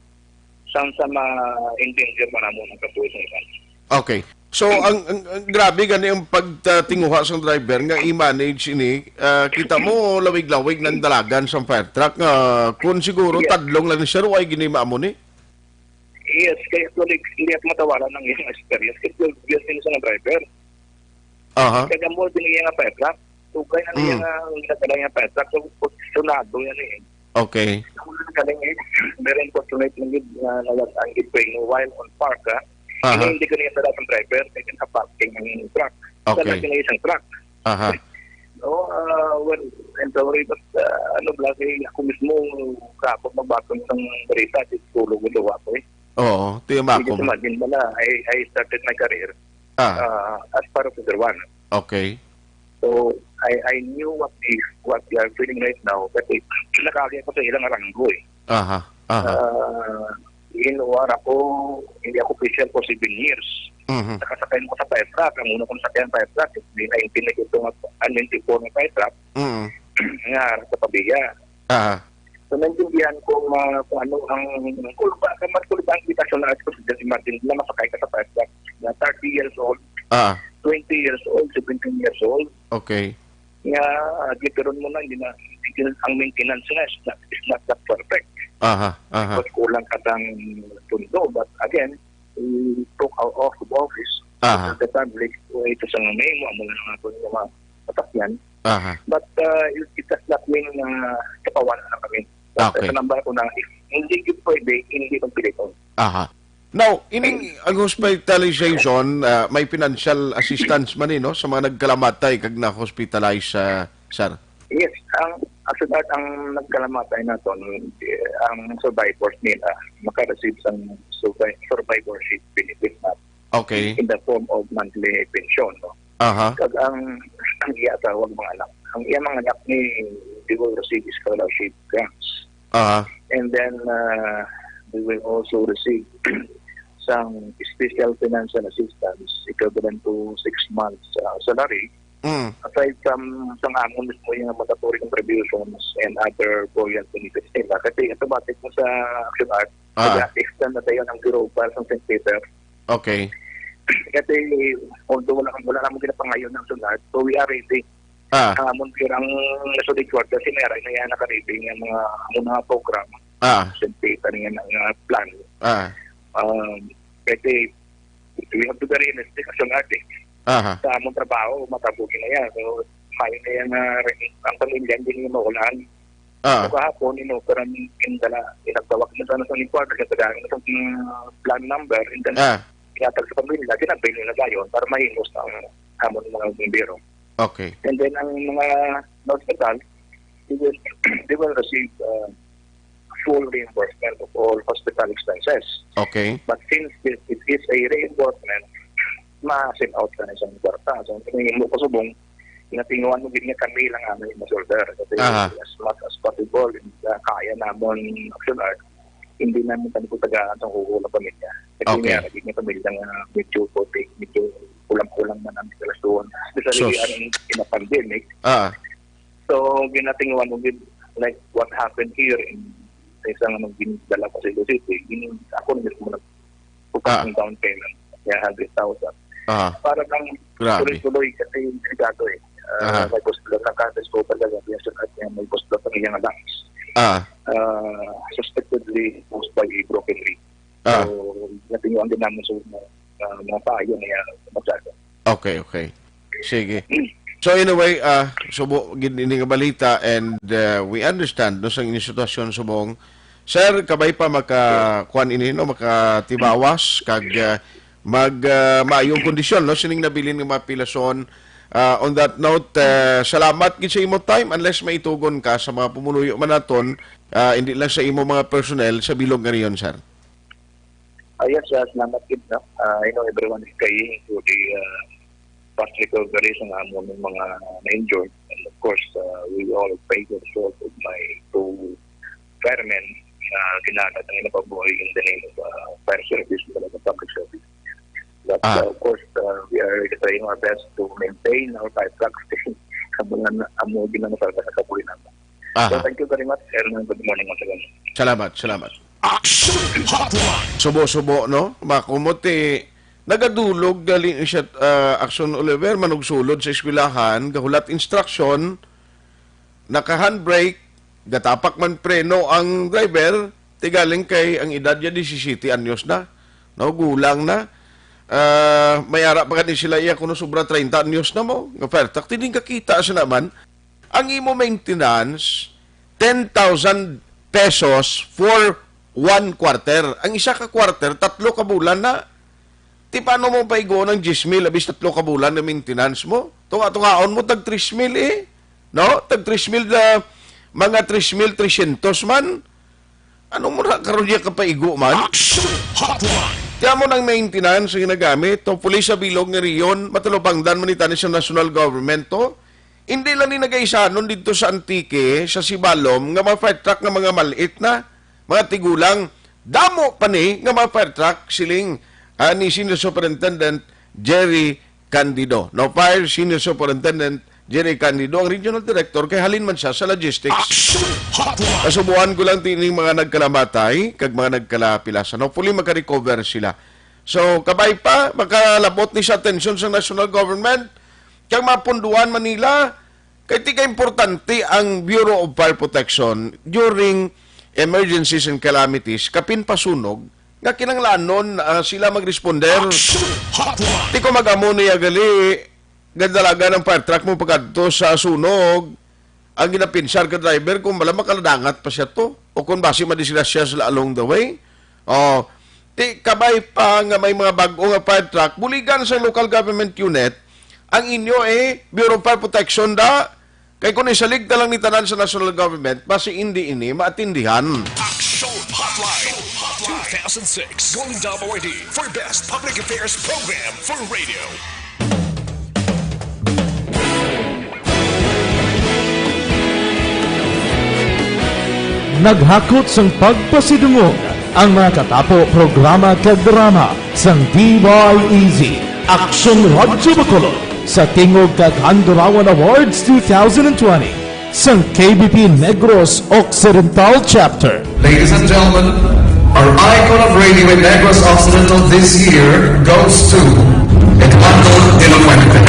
sang sa ma-endanger man namon ang kabuhi sa iban. Okay. So, ang, ang, ang grabe gani ang pagtinguha sang driver nga i-manage ini, ah, kita mo lawig-lawig ng dalagan sang fire truck nga kung siguro Yes. tadlong lang ni sir, way gini maamo ni? Yes, kay actually, hindi ako matawaran ang iyang experience kasi twelve years din sa driver. Aha. Kaya mo din iya nga fire truck. Tugay na niya Mm. nga ang ginadala niya fire truck. So, posisonado yan eh. Okay. Ang mga galing eh, very unfortunate lang yun na nawag ang ipwing while on park, ha? Aha. Hindi, hindi ko niya dala ang driver, kaya naka-parking ang truck. Okay. Talaga na isang truck. Aha. No, ah, well, I'm sorry, but, ah, ano, lagi ako mismo, kapag magbatong ng balita, di tulog yung luwa ko eh. Oo, tiyo ba You just ako? imagine mo na, I, I started my career Ah. ah, as paratrooper one. Okay. So, I, I knew what they, what they are feeling right now. Kasi nakagi ako sa ilang ranggo eh. Aha, aha. Ah, in war ako, hindi ako official for seven years. Mhm. Nakasakay mo sa fire truck. Ang una kong sakyan fire truck, is nineteen ninety-two nga, ah, ninety-four nga fire truck. Mhm. Nga, sa Pavia. Aha. So, naintindihan ko nga kung ano ang, kung ba, kung mas kulba ang kita sa lahat ko, just imagine na masakay ka sa fire truck na thirty years old, Ah. twenty years old, seventeen years old, Okay. nga, ah, gituron mo na, hindi na, hindi na, ang maintenance na is not, is not that perfect. Aha, aha. But kulang ka sang pundo. But again, we took our oath of office Aha. to the public, kung ito sa mga may mo, amo na nga po yung mga masakyan. Aha. But, uh, it, it does not mean na kapawan na kami. But Okay. sa number ko na, if hindi yun pwede, hindi magpiliton. Aha. Now, ining ang hospitalization, ah, may financial assistance man ni, no, sa mga nagkalamatay kag na-hospitalize, ah, sir? Yes, ang, actually, ang nagkalamatay naton, eh, ang survivors nila, maka-receive sang survi-, survivorship benefit na Okay. in the form of monthly pension, no? Aha. Kag ang, ang iya tawag mga anak, ang iya mga anak ni, they will receive scholarship grants. Aha. And then, uh, they will also receive some special financial assistance equivalent to six months, uh, salary, Mm. aside from, sa amon mismo yung mandatory contributions and other buoyant benefits nila. Kasi automatic mo sa Action Art, Ah. nag-extend na tayo ng Bureau of Fire sa Saint Peter. Okay. Kasi, although wala, wala namang ginapangayo ng Action Art, so we are ready. Ah. Ang amon pirang nasulit kwarta, sinera na yan nakaribing ang mga, ang mga program. Ah. Saint Peter nga, nga plan. Ah. Um, kasi, we have to be realistic as an artist. Aha. Sa among trabaho, matabugi na yan. So, may na yan na ang pamilya, hindi niya maulan. Ah. So, kahapon, ino, pero ang, ang dala, inagtawag na sana sa report, kasi dahil na sa, mm, plan number, and then, Ah. inatag sa pamilya, ginabay nila dayon para mahinos ang amon mga bumbero. Okay. And then, ang mga hospital, they will, they will receive, uh, full reimbursement of all hospital expenses. Okay. But since it, it is a reimbursement, ma-send out ka na isang kwarta. So, ang tingin mo, kasubong, ginatinguhan mo gid nga kami lang ang may ma-shoulder. Kasi Aha. as much as possible, uh, kaya namon Action Art, hindi namin kami kung tagaan sa kuko ng pamilya. Kasi Okay. nga, naging pamilya nga medyo puti, medyo kulang-kulang man ang kalastuhan. Especially Sus. ang in a pandemic. Ah. So, ginatinguhan mo gid, like what happened here in sa isang, ano, ginadala ko sa Iloilo City, gin-, ako na mismo nag-, Ah. ng down payment, kaya hundred thousand. Ah. Para lang Grabe. tuloy-tuloy kasi delikado eh. Ah, Aha. may hospital na ka, discover ka, sabi niya, sa kanya, may hospital ang iyang lungs. Ah. Ah, suspectedly caused by a broken rib. Ah. So, natinguhan din namin sa mga, ah, mga payo niya, masyado. Okay, okay. Sige. So, in a way, ah, subo gid ini nga balita, and, ah, we understand, no, sa inyong sitwasyon subong. Sir, kabay pa maka-, kuan ini, no, makatibawas kag, ah, mag, ah, maayong kondisyon, no, sining nabilin nga mga pilason. Ah, on that note, ah, salamat gid sa imo time, unless may itugon ka sa mga pumuluyo man naton, ah, hindi lang sa imo mga personnel sa bilog nga rehiyon, sir. Ah, yes, ah, salamat gid, no? Ah, I know everyone is praying for the, ah, fast recovery sa amon nga mga na-injured. And of course, ah, we all pray for the souls of my two firemen na ginatag ang ilang pagbuhay in the name of, ah, fire service and the public service. But, Ah. ah, of course, ah, we are trying our best to maintain our fire trucks. Amo nga na, amo gid ang sa kabuhi namin. Aha. So, thank you very much, sir, and good morning once again. Salamat, salamat. Action Hotline. Subo-subo, no? Makumot, eh, nagadulog gali siya, ah, Action Oliver, manugsulod sa eskwelahan, gahulat instruction, naka-handbrake, gatapak man preno ang driver, tigaling kay ang edad niya disisiyete anyos na, no? Gulang na. Ah, may ara pa gani sila iya kuno sobra treinta anyos na mo, nga fire truck, tining kakita sa naman. Ang imo maintenance, ten thousand pesos for one quarter. Ang isa ka quarter, tatlo ka bulan na. Ti paano mo paigo ng diyes mil, abis tatlo ka bulan na maintenance mo? Tunga-tungaon mo, tag tres mil eh. No? Tag tres mil, ah, mga tres mil tresyentos man. Ano mo na karon niya kapaigo man? Action Hotline. Tiyan mo ng maintenance ang ginagamit. Hopefully sa bilog nga riyon, matalupangdan man ni tani sa national government to. Hindi lang ni nagaisanon dito sa Antique, sa Sibalom, nga mga fire truck nga mga maliit na, mga tigulang. Damo pa ni nga mga fire truck, siling, ah, ni Senior Superintendent Jerry Candido. No, fire Senior Superintendent Jerry Candido, ang Regional Director, kay halin man siya sa logistics. Action Hotline. Kasubuan ko lang tining mga nagkalamatay, kag mga nagkalapilasan. Hopefully, makarecover sila. So, kabay pa, makalabot ni sa atensyon sa national government, kag mapunduan man nila, kay ti ka importante ang Bureau of Fire Protection during emergencies and calamities, kapin pasunog, nga kinanglanon, ah, sila mag-responder. Action Hotline. Ti ko mag-amo niya gali, gadalagan ang fire truck mo pagkadto sa sunog, ang ginapinsar ka driver kung wala makaladangat pa siya to, o kung basi madisgrasya sila along the way. Oh, ti kabay pa nga may mga bag-o nga fire truck, buligan sa local government unit, ang inyo eh, Bureau of Fire Protection da, kay kung isalig na lang ni tanan sa national government, basi hindi ini maatindihan. Action Hotline two thousand six Golden Dome Awardee for Best Public Affairs Program for Radio. Naghakot sang pagpasidungog ang mga katapo, programa kag drama sang D Y E Z, Aksyon Radyo Bacolod, sa tingog kag Handurawan Awards two thousand twenty sang K B P Negros Occidental Chapter. Ladies and gentlemen, our icon of radio in Negros Occidental this year goes to Eduardo de la Fuente.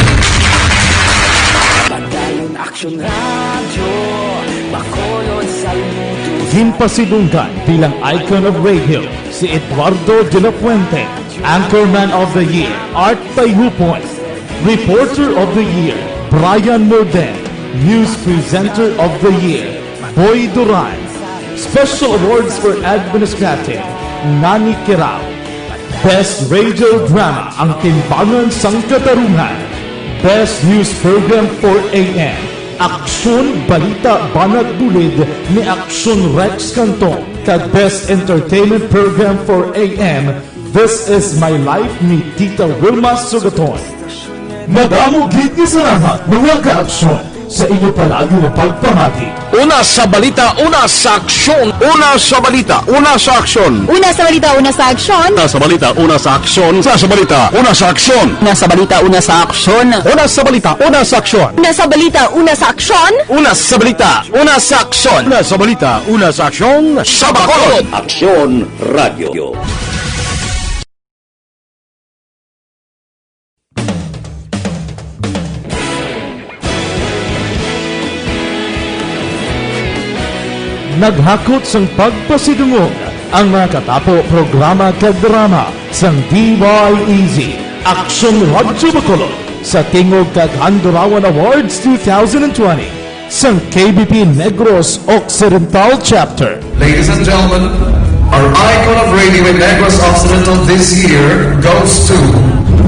Padayon Aksyon Radyo, Bacolod, saludo. Ginpasidunggan bilang Icon of Radio si Eduardo de la Fuente, Anchorman of the Year, Art Tayhupon, Reporter of the Year, Brian Morden, News Presenter of the Year, Boy Duran, Special Awards for Administrative, Nani Kirao, Best Radio Drama, Ang Timbangan sang Katarungan, Best News Program four A M, Aksyon Balita Banat Bulid ni Aksyon Rex Cantong, kag Best Entertainment Program four A M, This Is My Life ni Tita Wilma Sugaton. Madamo gid nga salamat, mga kaaksyon, sa inyo palagi nga pagpamati. Una sa balita, una sa aksyon. Una sa balita, una sa aksyon. Una sa balita, una sa aksyon. Una sa balita, una sa aksyon. Una sa balita, una sa aksyon. Una sa balita, una sa aksyon. Una sa balita, una sa aksyon. Una sa balita, una sa aksyon. Una sa balita, una sa aksyon. Una sa balita, una sa aksyon. Sa Bacolod. Aksyon Radio. Naghakot sang pagpasidungog ang mga katapo, programa kag drama sang D Y E Z, Aksyon Radyo Bacolod, sa tingog kag Handurawan Awards two thousand twenty sang K B P Negros Occidental Chapter. Ladies and gentlemen, our icon of radio in Negros Occidental this year goes to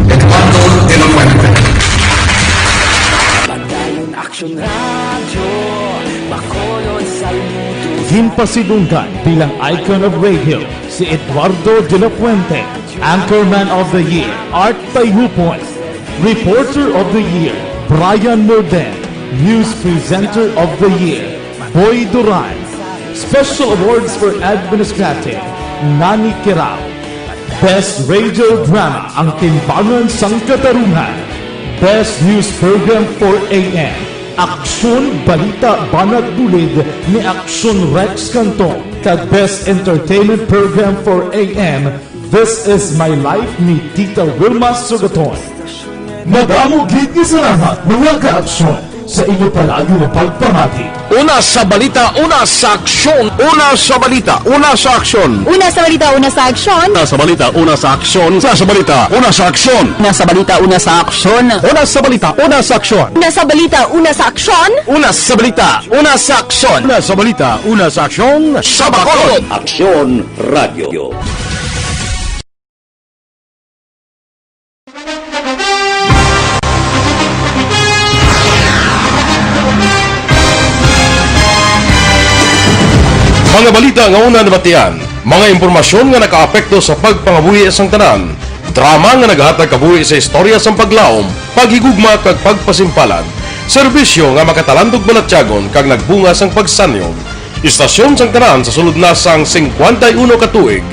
Eduardo de la Fuente. Padayon Aksyon Radyo, Bacolod, saludo. Ginpasidunggan bilang Icon of Radio si Eduardo de la Fuente, Anchorman of the Year, Art Tayhupon, Reporter of the Year, Brian Morden, News Presenter of the Year, Boy Duran, Special Awards for Administrative, Nani Kirao, Best Radio Drama, Ang Timbangan sang Katarungan, Best News Program four A M, Aksyon Balita Banat Bulid ni Aksyon Rex Cantong, kag Best Entertainment Program four A M, This Is My Life ni Tita Wilma Sugaton. Madamo gid nga salamat, mga kaaksyon, sa inyo palagi nga pagpamati. Una sa balita, una sa aksyon. Una sa balita, una sa aksyon. Una sa balita, una sa aksyon. Una sa balita, una sa aksyon. Una sa balita, una sa aksyon. Una sa balita, una sa aksyon. Una sa balita, una sa aksyon. Una sa balita, una sa aksyon. Una sa balita, una sa aksyon. Una sa balita, una sa aksyon. Sa Bacolod. Aksyon Radio. Mga balita nga una nabatian, mga impormasyon nga nakaapekto sa pagpangabuhi sang tanan, drama nga nagahatag kabuhi sa istorya sang paglaom, paghigugma kag pagpasimpalan, serbisyo nga makatalandog balatyagon kag nagbunga sang pagsanyog. Istasyon sang tanan sa sulod na sang singkwenta y uno ka tuig.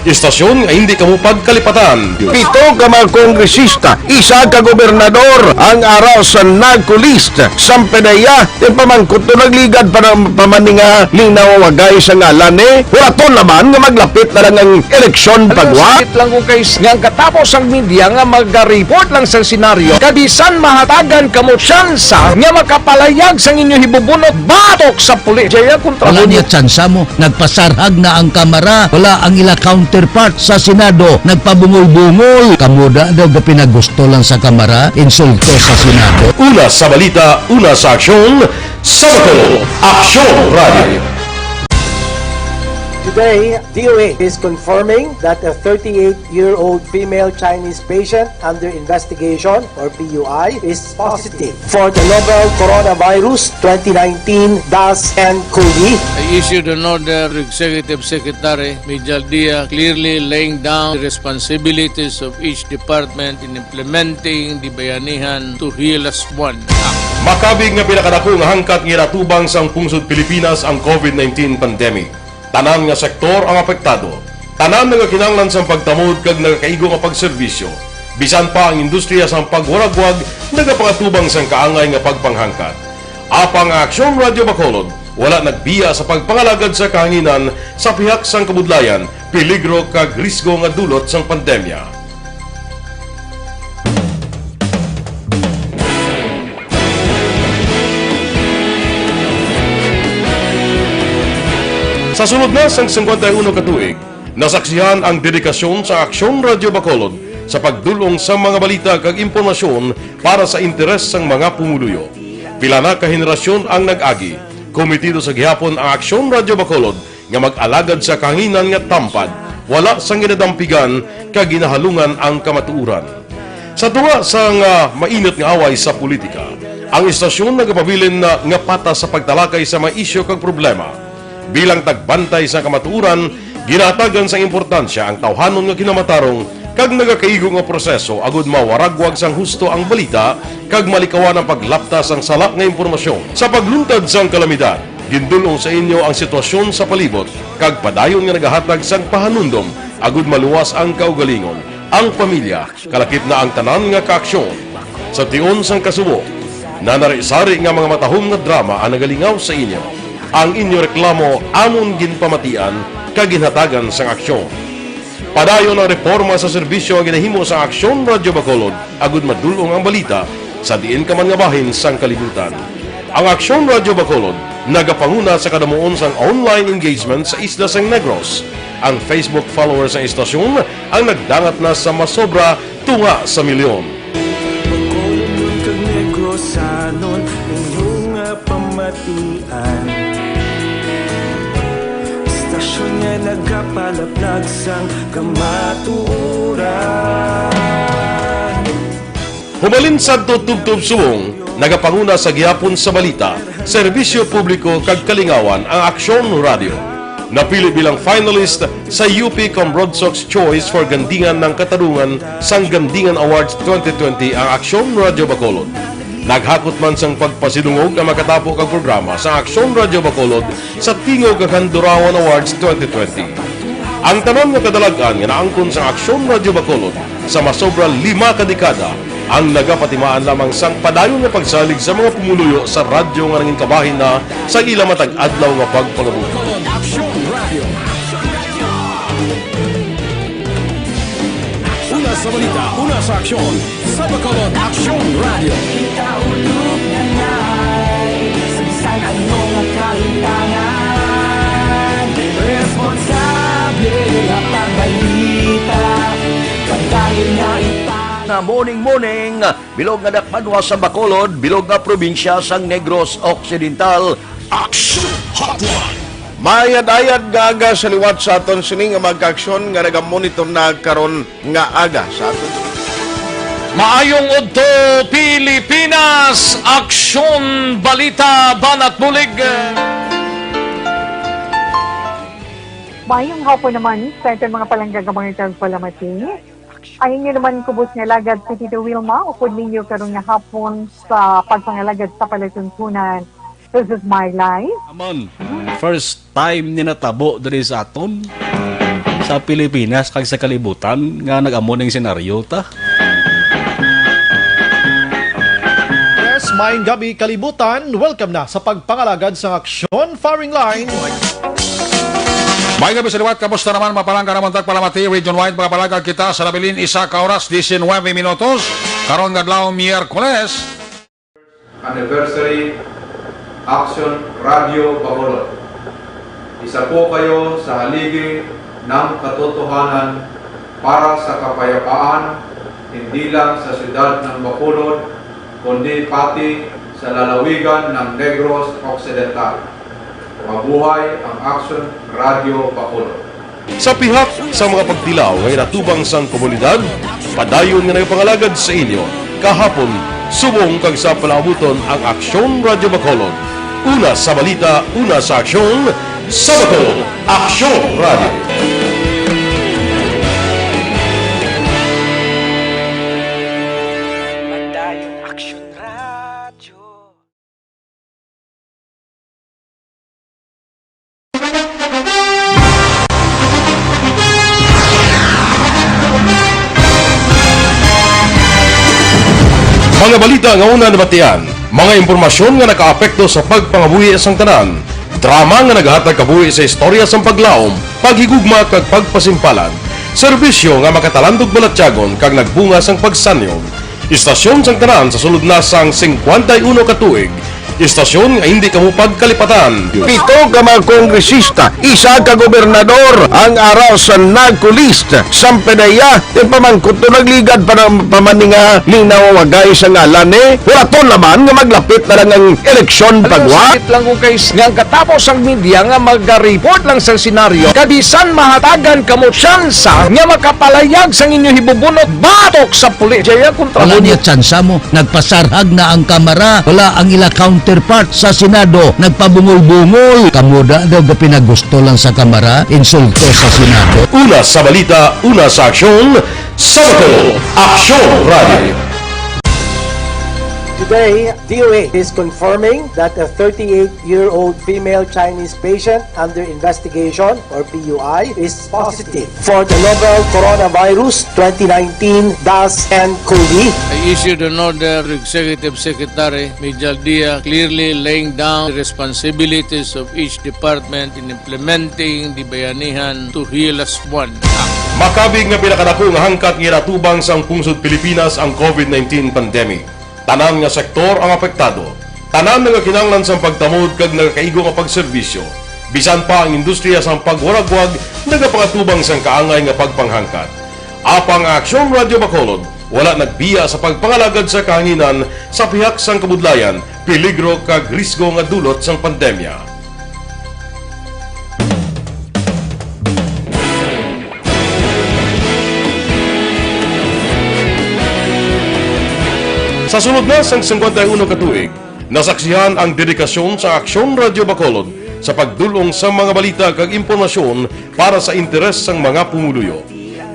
Istasyon nga hindi kamo pagkalipatan. Pito ka mga kongresista, isa ka gobernador ang ara sa NAGCO list. Samtang iya, ipamangkot to, nagligad pa ng pamaninga, linaw wagay sa ngalan ni. Huraton naman nga maglapit na lang ang eleksyon pagwa. Sakit lang ko kay s-, nga ang katapos ang media nga mag-report lang sa senaryo, kabisan mahatagan kamo tsansa nga makapalayag sang inyo hibubunot batok sa pulis. Jaya kontra. Wala niya tsansa mo. Nagpasarhag na ang Kamara. Wala ang ila counterpart sa Senado. Nagpabungol-bungol. Kamo da daw gapinagusto lang sa Kamara, insulto sa Senado. Una sa balita, una sa aksyon, sa Bacolod, Aksyon Radio. Today, D O H is confirming that a thirty-eight-year-old female Chinese patient under investigation, or P U I, is positive for the novel Coronavirus twenty nineteen dash N COVID. I issued an order to Executive Secretary Mijal Dia, clearly laying down the responsibilities of each department in implementing the Bayanihan to Heal As One Act. Makabig nga pinakadako nga hangkat nga ginatubang sang pungsod Pilipinas ang COVID nineteen pandemic. Tanan nga sektor ang apektado. Tanan nagakinahanglan sang pagtamod kag nagakaigo nga pagserbisyo. Bisan pa ang industriya sang pagwaragwag nagapangatubang sang kaangay nga pagpanghangkat. Apang ang Aksyon Radyo Bacolod wala nagbiya sa pagpangalagad sa kahanginan sa pihak sang kabudlayan, peligro kag risgo nga dulot sang pandemya. Sa sulod na sang singkwenta y uno ka tuig, nasaksihan ang dedikasyon sa Aksyon Radyo Bacolod sa pagdul-ong sa mga balita kag impormasyon para sa interes sang mga pumuluyo. Pila na ka henerasyon ang nag-agi. Komitido sa gihapon ang Aksyon Radyo Bacolod nga mag-alagad sa kahanginan nga tampad, wala sang ginadampigan kag ginahalungan ang kamatuoran. Sa tunga sang, ah, mainit nga away sa politika, ang istasyon nagapabilin na nga patas sa pagtalakay sa mga isyu kag problema. Bilang tagbantay sa kamatuoran, ginahatagan sang importansya ang tawhanon nga kinamatarong kag nagakaigo nga proseso agud mawaragwag sang husto ang balita kag malikawan ang paglapta sang sala nga impormasyon. Sa pagluntad sang kalamidad, gindul-ong sa inyo ang sitwasyon sa palibot kag padayon nga nagahatag sang pahanumdom agud maluwas ang kaugalingon, ang pamilya, kalakip na ang tanan nga kaaksyon. Sa tion sang kasubo, nanari-sari nga mga matahom nga drama ang nagalingaw sa inyo. Ang inyo reklamo amon ginpamatian kag ginhatagan sang aksyon. Padayon ang reporma sa serbisyo nga ginahimo sang Aksyon Radyo Bacolod agud madul-ong ang balita sa diin ka man nga bahin sang kalibutan. Ang Aksyon Radyo Bacolod nagapanguna sa kadamuon sang online engagement sa isla sang Negros. Ang Facebook followers sang istasyon ang nagdangat na sa masobra tunga sa milyon. Bacolodnon kag Negrosanon, inyo nga pamatian. Istasyon nga nagapalaplag sang kamatuoran. Hubalin sadto tubtob subong, nagapanguna sa gihapon sa balita, serbisyo publiko kag kalingawan ang Aksyon Radyo. Napili bilang finalist sa U P Cambrodsoc's Choice for Gandingan ng Katarungan sang Gandingan Awards twenty twenty ang Aksyon Radyo Bacolod. Naghakot man sang pagpasidungog ang makatapo kag programa sa Aksyon Radyo Bacolod sa Tingog kag Handurawan Awards twenty twenty. Ang tanan nga kadalag-an nga naangkon sa Aksyon Radyo Bacolod sa masobra lima ka dekada ang nagapatimaan lamang sang padayon nga pagsalig sa mga pumuluyo sa radyo nga nangin kabahin na sa ila matag adlaw nga pagpangabuhi. Bacolod Aksyon Radio. Una sa balita, una sa aksyon, sa Bacolod Aksyon Radio. Kita ulog na ngay, sa bisan ano nga kalintangan, responsable nga pagbalita, padayon nga ipang- Na morning, morning. Bilog nga dakbanwa sa Bacolod, bilog nga probinsya sang Negros Occidental. Action Hotline. Maayad-ayad nga aga sa liwat sa aton sini nga mga kaaksyon nga nagamonitor na karon nga aga sa aton. Maayong udto, Pilipinas! Aksyon, balita, banat bulig. Maayong hapon naman sa aton mga palangga nga mga tagpalamati. Ang inyo naman kubos nga alagad si Tito Wilma, upod ninyo karon nga hapon sa pagpangalagad sa palatuntunan. This is my life. Amon, first time ni natabo diri sa aton, sa Pilipinas kag sa kalibutan nga nag-amo ning senaryo ta. Yes, maayong gabi, kalibutan. Welcome na sa pagpangalagad sang aksyon, firing line. May gabi sa liwat, kamusta naman, mapalangga naman tagpalamati, region-wide, makapalagad kita sa nabilin isa ka oras, diecinueve minutos, karon nga adlaw, Miyerkules. Anniversary Action Radio Bacolod. Isa po kayo sa haligi ng katotohanan para sa kapayapaan, hindi lang sa siyudad ng Bacolod, kundi pati sa lalawigan ng Negros Occidental. Mabuhay ang Action Radio Bacolod. Sa pihak sa mga pagtilaw nga ginatubang sang komunidad, padayon nga nagapangalagad sa inyo kahapon, subong kag sa palaabuton ang Aksyon Radyo Bacolod. Una sa balita, una sa aksyon, sa Bacolod, Aksyon Radyo. Padayon Aksyon Radyo. Mga balita nga una nabatian, mga impormasyon nga nakaapekto sa pagpangabuhi sang tanan, drama nga nagahatag kabuhi sa istorya sang paglaom, paghigugma kag pagpasimpalan, serbisyo nga makatalandog balatyagon kag nagbunga sang pagsanyog. Istasyon sang tanan sa sulod na sang singkwenta y uno ka tuig, istasyon nga hindi kamo pagkalipatan. Pito ka mga kongresista, isa ka gobernador ang ara sa NAGCO list. Sampanaya, ti pamangkot to nagligad pa ng pamaninga ni nawawagay sa ngalan ni. Wala to naman nga maglapit na lang ang eleksyon pagwa. Sakit lang ko kay s-, nga ang katapos ang media nga maga-report lang sa senaryo, kabisan mahatagan kamo tsansa nga makapalayag sang inyo hibubunot batok sa pulis. Jaya kontra Wala mo niya tsansa mo. Nagpasarhag na ang Kamara. Wala ang ila counterpart sa Senado. Nagpabungol-bungol. Kamo da daw gapinagusto lang sa Kamara, insulto sa Senado. Una sa balita, una sa aksyon, sa Bacolod, Aksyon Radio. Today, D O A is confirming that a thirty-eight-year-old female Chinese patient under investigation, or P U I, is positive for the novel Coronavirus twenty nineteen dash N cov. I issued an order to Executive Secretary Mijal Dia, clearly laying down the responsibilities of each department in implementing the Bayanihan to Heal Us One Act. Makabig nga pinakadako nga hangkat nga ginatubang sang pungsod Pilipinas ang COVID nineteen pandemic. Tanan nga sektor ang apektado. Tanan nagakinahanglan sang pagtamod kag nagakaigo nga pagserbisyo. Bisan pa ang industriya sang pagwaragwag nagapangatubang sang kaangay nga pagpanghangkat. Apang ang Aksyon Radyo Bacolod wala nagbiya sa pagpangalagad sa kahanginan sa pihak sang kabudlayan, peligro kag risgo nga dulot sang pandemya. Sa sulod na sang singkwenta y uno ka tuig, nasaksihan ang dedikasyon sa Aksyon Radyo Bacolod sa pagdul-ong sa mga balita kag impormasyon para sa interes sang mga pumuluyo.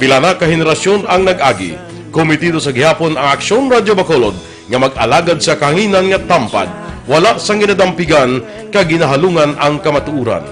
Pila na ka henerasyon ang nag-agi, komitido sa gihapon ang Aksyon Radyo Bacolod nga mag-alagad sa kahanginan nga tampad, wala sang ginadampigan kag ginahalungan ang kamatuoran.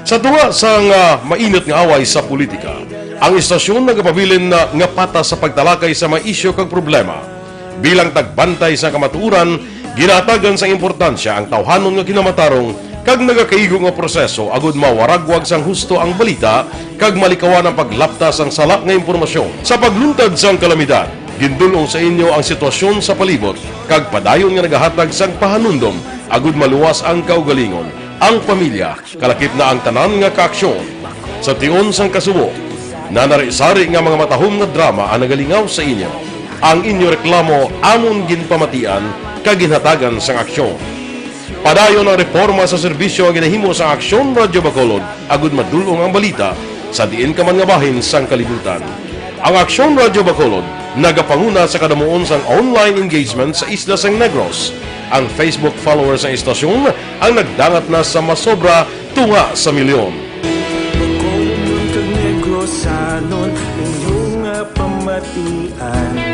Sa tunga sang, ah, mainit nga away sa politika, ang istasyon nagapabilin na nga patas sa pagtalakay sa mga isyu kag problema. Bilang tagbantay sa kamatuoran, ginahatagan sang importansya ang tawhanon nga kinamatarong kag nagakaigo nga proseso agud mawaragwag sang husto ang balita kag malikawan ang paglapta sang sala nga impormasyon. Sa pagluntad sang kalamidad, gindul-ong sa inyo ang sitwasyon sa palibot kag padayon nga nagahatag sang pahanumdom agud maluwas ang kaugalingon, ang pamilya, kalakip na ang tanan nga kaaksyon. Sa tion sang kasubo, nanari-sari nga mga matahom nga drama ang nagalingaw sa inyo. Ang inyo reklamo amon ginpamatian kag ginhatagan sang aksyon. Padayon ang reporma sa serbisyo nga ginahimo sa Aksyon Radyo Bacolod agud madul-ong ang balita sa diin ka man nga bahin sang kalibutan. Ang Aksyon Radyo Bacolod nagapanguna sa kadamuon sang online engagement sa isla sang Negros. Ang Facebook followers sang istasyon ang nagdangat na sa masobra tunga sa milyon. Bacolodnon kag Negrosanon, inyo nga pamatian.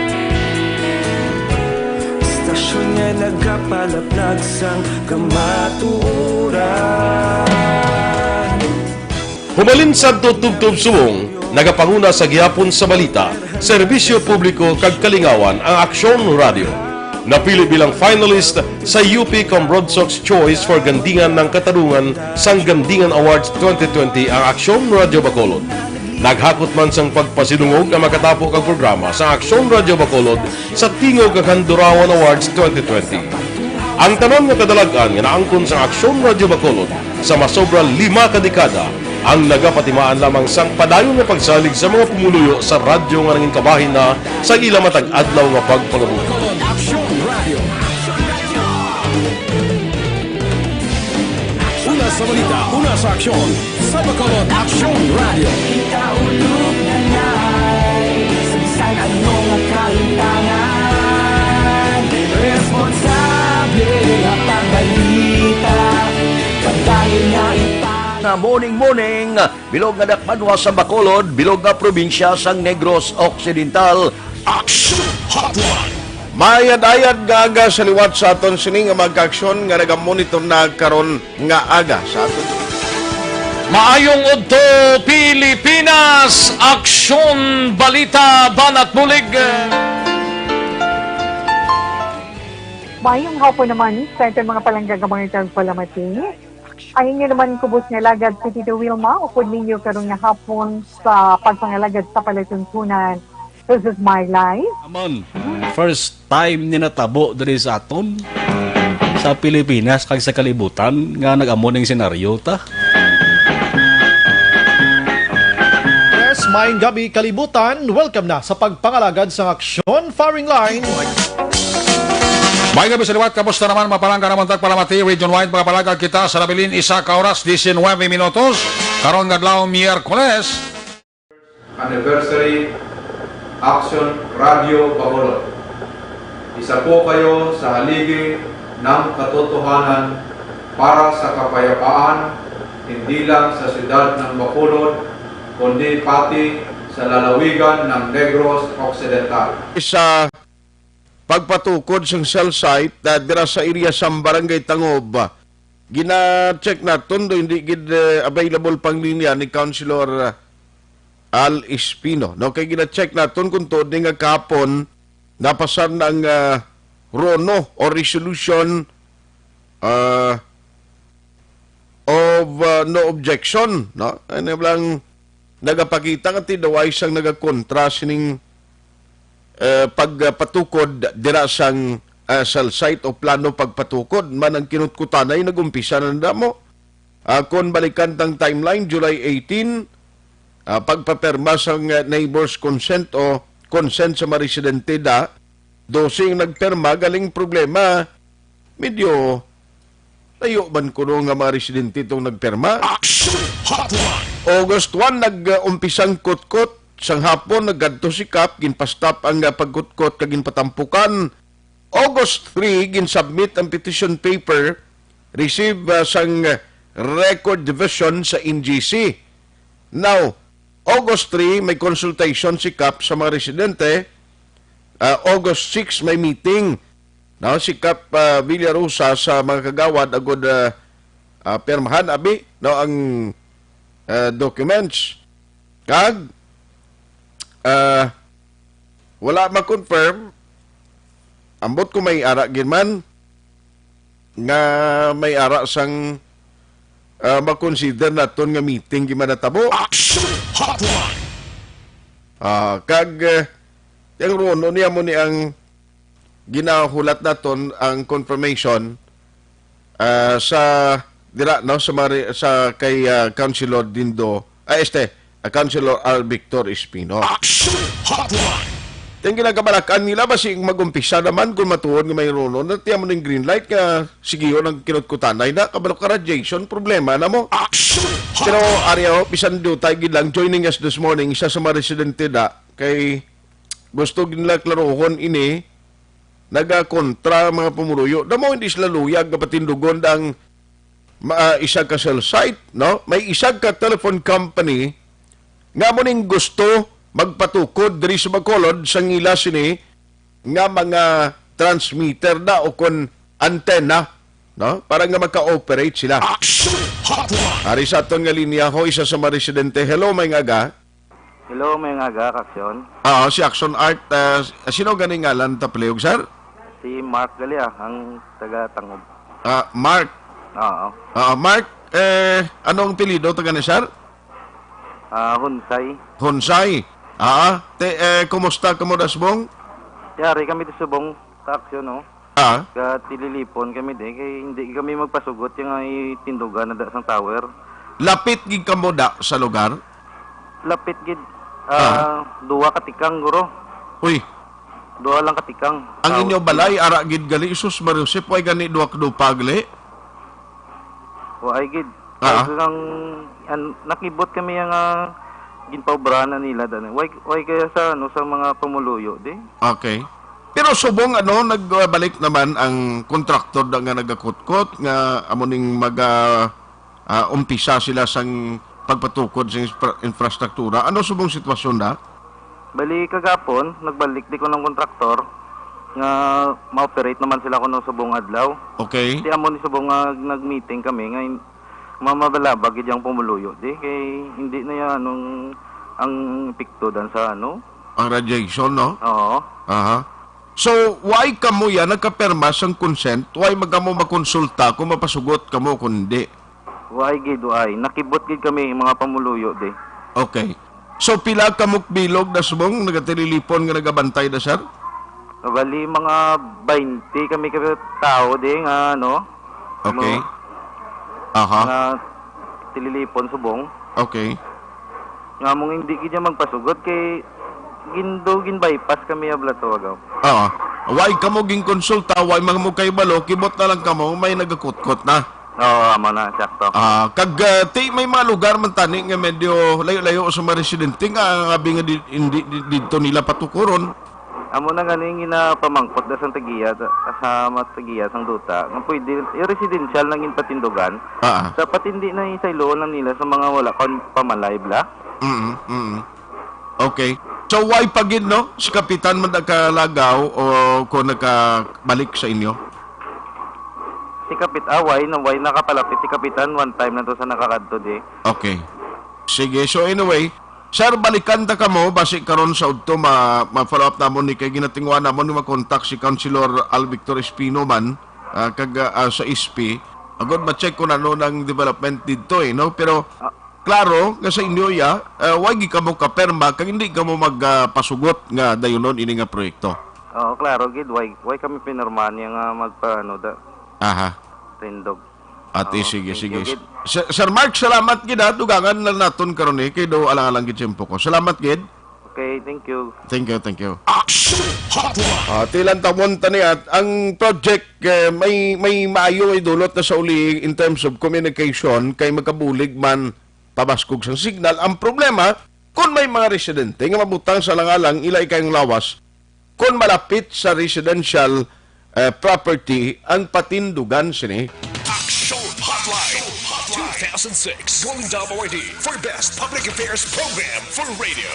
Istasyon nga nagapalaplag sang kamatuoran. Humalin sadto tubtob subong, nagapanguna sa gihapon sa balita, serbisyo publiko kag kalingawan ang Aksyon Radio. Napili bilang finalist sa U P Cambrodsoc's Choice for Gandingan ng Katarungan sang Gandingan Awards twenty twenty ang Aksyon Radio Bacolod. Naghakot man sang pagpasidungog ang makatapo kag programa sa Aksyon Radio Bacolod sa Tingog kag Handurawan Awards twenty twenty. Ang tanan nga kadalag-an nga naangkon sang Aksyon Radio Bacolod sa masobra lima ka dekada ang nagapatimaan lamang sang padayon nga pagsalig sa mga pumuluyo sa radyo nga nangin kabahin na sa ila matag adlaw nga pagpangabuhi. Aksyon Radio. Una sa balita, una sa aksyon, sa Bacolod Aksyon Radio. Ikaulog na ngay sa bisan ano nga kahitangan, responsable nga pagbalita, kadali nga ipa- Nga morning, morning. Bilog nga dakbanwa sa Bacolod, bilog nga probinsya sang Negros Occidental. Action Hotline. Maayad-ayad nga aga sa liwat sa aton sini nga mga kaaksyon nga nagamonitor na karon nga aga sa aton. Maayong udto, Pilipinas! Aksyon, balita, banat bulig. Mayong hapon naman sa aton mga palangga nga mga tagpalamati. Ang inyo naman kubos nga alagad si Tito Wilma, upod ninyo karon nga hapon sa pagpangalagad sa palatuntunan. This is my life. Amon, first time ni natabo diri sa aton, sa Pilipinas kag sa kalibutan nga nag-amo ning senaryo ta. Yes, maayong gabi, kalibutan. Welcome na sa pagpangalagad sang aksyon, firing line. May gabi sa liwat, kamusta naman, mapalangga naman tagpalamati, region-wide, mga palagag kita sa nabilin, isa ka oras, diecinuebe minutos, karon nga adlaw, Miyerkules. Anniversary Action Radio Bacolod. Isa po kayo sa haligi ng katotohanan para sa kapayapaan, hindi lang sa siyudad ng Bacolod, kundi pati sa lalawigan ng Negros Occidental. Isa pagpatukod sang cell site, ah, dira sa area sang Barangay Tangob. Gina-check naton do hindi gid, eh, available pang linya ni Councilor, ah, Al Espino, no? Kay gina-check naton kung tuod ni nga kahapon napasar na ang, ah, RONO o resolution, ah, of, ah, no objection, no? Ano lang, nagapakita nga tinduway sang nagakontra sining, eh, pagpatukod dira sang, ah, cell site o plano pagpatukod man ang kinutkutanay nag-umpisa na namo. Ah, kon balikan tang timeline, July eighteen, ah, pagpapirma sang, ah, neighbors consent o consent sa mga residente da, dose ang nagpirma, galing problema. Medyo layo man kuno nga mga residente itong nagpirma. Action Hotline. August one, nag-umpisang kutkot. Sang hapon, nagkadto si Kap, ginpastop ang, ah, pagkutkot kag ginpatampukan. August three, ginsubmit ang petition paper, receive, ah, sang Record Division sa N G C. Now, August three, may consultation si Kap sa mga residente. Ah, August six, may meeting. No, si Kap, ah, Villarosa sa mga kagawad agud, ah, ah, pirmahan abi, no, ang, ah, documents. Kag, ah, wala ma-confirm, ambot ko may ara gid man nga may ara sang, ah, ma-consider naton nga meeting gid man natabo. Action Hotline. Ah, kag, eh, ang RONO niya mo ni ang ginahulat naton ang confirmation, ah, sa dira, no, sa mari-, sa kay, ah, Councilor Dindo, ah, este, ah, Councilor Al Victor Espino. Action Hotline. Ang ginakabalakan nila, basi mag-umpisa naman kung matuod nga may RONO, na tiyan mo ning green light nga sigihon ang kinutkutanay na, kabalo ka radiation, problema na mo. Action Hotline. Pero, ari, oh, bisan diutay gid lang, joining us this morning, isa sa mga residente da, kay gusto gid nila klarohon ini, nagakontra ang mga pumuluyo. Damo hindi sila luyag nga patindugon ang ma-, ah, isa ka cell site, no? May isa ka telephone company nga mo ning gusto magpatukod diri sa Bacolod sang ila sini nga mga transmitter na o kon antenna, no? Para nga maka-operate sila. Action Hotline. Ari sa aton nga linya ho, isa sa mga residente. Hello, may nga aga. Hello, may nga aga, Action. Ah, si Action Art, ah, sino gani ngalan ta palihog, sir? Si Mark gali, ah, ang taga Tangob. Ah, Mark. Oo. Ah, Mark, eh, anong apelyido ta gani, sir? Ah, Hunsay. Hunsay. Ah, te, eh, kumusta kamo da subong? Yari kami da subong, ka-aksyon, no? Ah. Ka tililipon kami di, kay hindi kami magpasugot yung ay tindugan na da sang tower. Lapit gid kamo da sa lugar? Lapit gid, ah, Ah. Duwa ka tikang, guro. Uy. Duwa lang ka tikang. Ang Tawag inyo balay, nila. Ara gid gali, Jesus Maria Joseph, way gani duwa ka dupa gali? Wa ay gid. Ah. Kay lang, an-, nakibot kami nga ginpaobrahan na nila dani. Way, way kaya sa, ano, sa mga pumuluyo, di? Okay. Pero subong, ano, nagbalik naman ang kontraktor da nga nagakutkot nga amo ning maga, ah, umpisa sila sang pagpatukod sa infra-, infrastruktura. Ano subong sitwasyon na? Bali, kagapon, nagbalik di ko ng kontraktor nga ma-operate naman sila kuno subong adlaw. Okay. Di amo ni subong nga nag-meeting kami nga in-, mamabalabag gid yung pumuluyo di kay hindi na yan anong ang epekto dan sa ano. Ang radiation, no? Oo. Aha. So, why kamo ya nagkapirma sang consent? Why magkamo makonsulta kung mapasugot kamo kung hindi? Why gid, why? Nakibot gid kami, mga pamuluyo, di. Okay. So, pila kamo bilog na subong nagatililipon nga nagabantay na, sir? Bali, mga baynte kami ka tao, di, nga, ano, Okay. mga, Aha. mga tililipon subong. Okay. Nga mong hindi gid niya magpasugot kay gindo, gin-bypass kami ya Blatawagaw. Oo. Why kamo ginkonsulta, why man mo kay balo, kibot na lang kamo, may nagakutkot na. Oo, amo na, sakto. Ah, kag, ah, ti, may mga lugar man tani nga medyo layo-layo sa mga residente nga, nga abi nga di, hindi di, didto nila patukuron. Amo na gani ang ginapamangkot da sang tagiya, sa mga tagiya sang duta, nga pwede, yung residential na ginpatindugan, Ah, ah. dapat hindi na isayloon lang nila sa mga wala pa pamalay, bla? Mm, mm. Okay. So, why pa gid, no? Si Kapitan man nagkalagaw o kung nakabalik sa inyo? Si Kapit-, ah, why na, why nakapalapit si Kapitan? One time na to sa nakakadto, di. Okay. Sige. So, anyway, sir, balikan ta kamo. Basi karon sa udto, ma-, ma-follow up namon ni kay ginatinguhan namon nga makontak si Councilor Al Victor Espino man, ah, kag, ah, sa S P. Agod ma-check kung ano nang development didto, eh, no? Pero, Ah. klaro nga sa inyo, ya, ah, why gi kamo kapirma kag hindi kamo mag, ah, pasugot nga dayunon ini nga proyekto? Oo, klaro gid. Why, why kami pinirmahan niya nga magpa-, ano, da-, Aha. tindog? Ati, Oo, sige, thank sige. you, gid. Sir, Sir Mark, salamat gid, ha. Dugangan na naton karon, eh, kay daw alang-alang gid sa impo ko. Salamat gid. Okay, thank you. Thank you, thank you. Action Hotline. Ah, tilan tawon tani at ang project, eh, may, may maayo, may dulot na sa uli in terms of communication, kay magkabulig man pabaskog sang signal. Ang problema, kung may mga residente nga mabutang sa alang-alang ila ikayong lawas, kung malapit sa residential, eh, property ang patindugan sini. Action Hotline two thousand six Golden Dove Awardee for Best Public Affairs Program for Radio.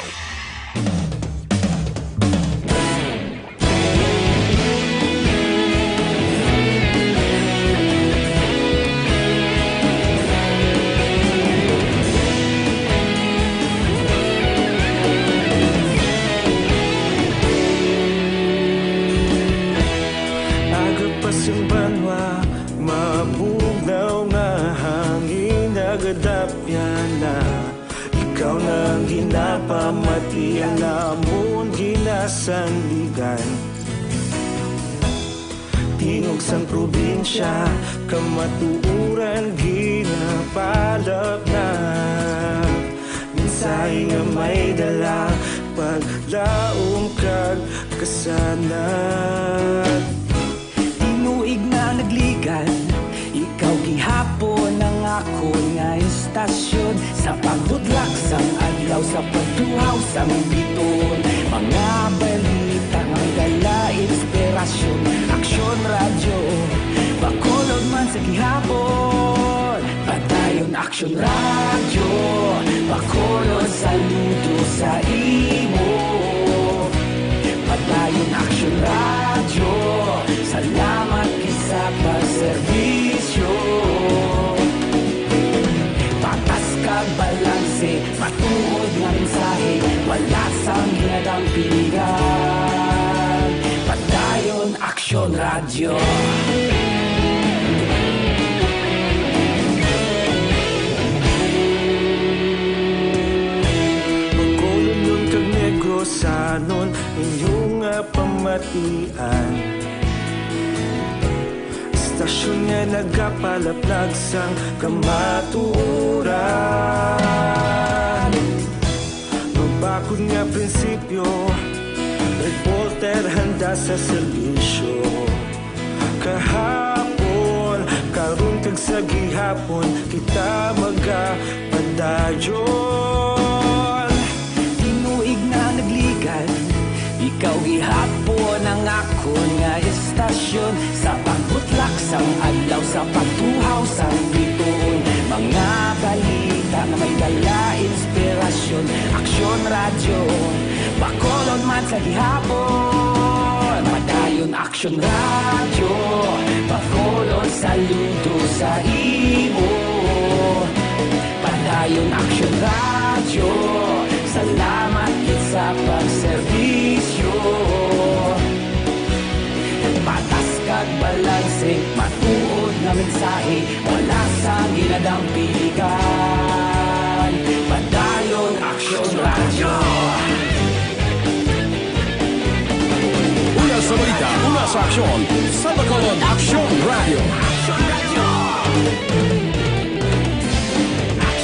Aga pa sing banwa, mabugnaw nga hangin, nagadapya na. Ikaw na ang ginapamati, ang amon ginasandigan. Tingog sang probinsya, kamatuoran ginapalapnap. Mensahe nga may dala, paglaom kag kasanag. Tinuig na nagligan, ikaw gihapon ang akon nga istasyon. Sa paghudlak sang adlaw, sa pagtuhaw sang bituon, mga balita nga may dala inspirasyon. Aksyon Radyo, Bacolod man sa gihapon. Padayon Aksyon Radyo, Bacolod, saludo sa imo. Padayon Aksyon Radyo, salamat gid sa pagserbisyo. Patas kag balanse, matuod nga mensahe, wala sang ginadampingan. Padayon Aksyon Radyo. Bacolodnon kag Negrosanon, inyo nga pamatian. Istasyon nga nagapalaplag sang kamatuoran. Mabakod nga prinsipyo, reporter handa sa serbisyo. Kahapon, karon kag sa gihapon, kita magapadayon. Tinuig na nagligan, ikaw gihapon ang akon nga istasyon. Sa pagbutlak sang adlaw, sa pagtuhaw sang bituon, mga balita nga may dala inspirasyon. Aksyon Radyo, Bacolod man sa gihapon. Padayon Aksyon Radyo, Bacolod, saludo sa imo. Padayon Aksyon Radyo, salamat gid sa pagserbisyo. Mensahe, wala sang ginadampigan. Padayon Aksyon Radyo. Una sa balita, una sa aksyon, sa Bacolod Aksyon Radyo.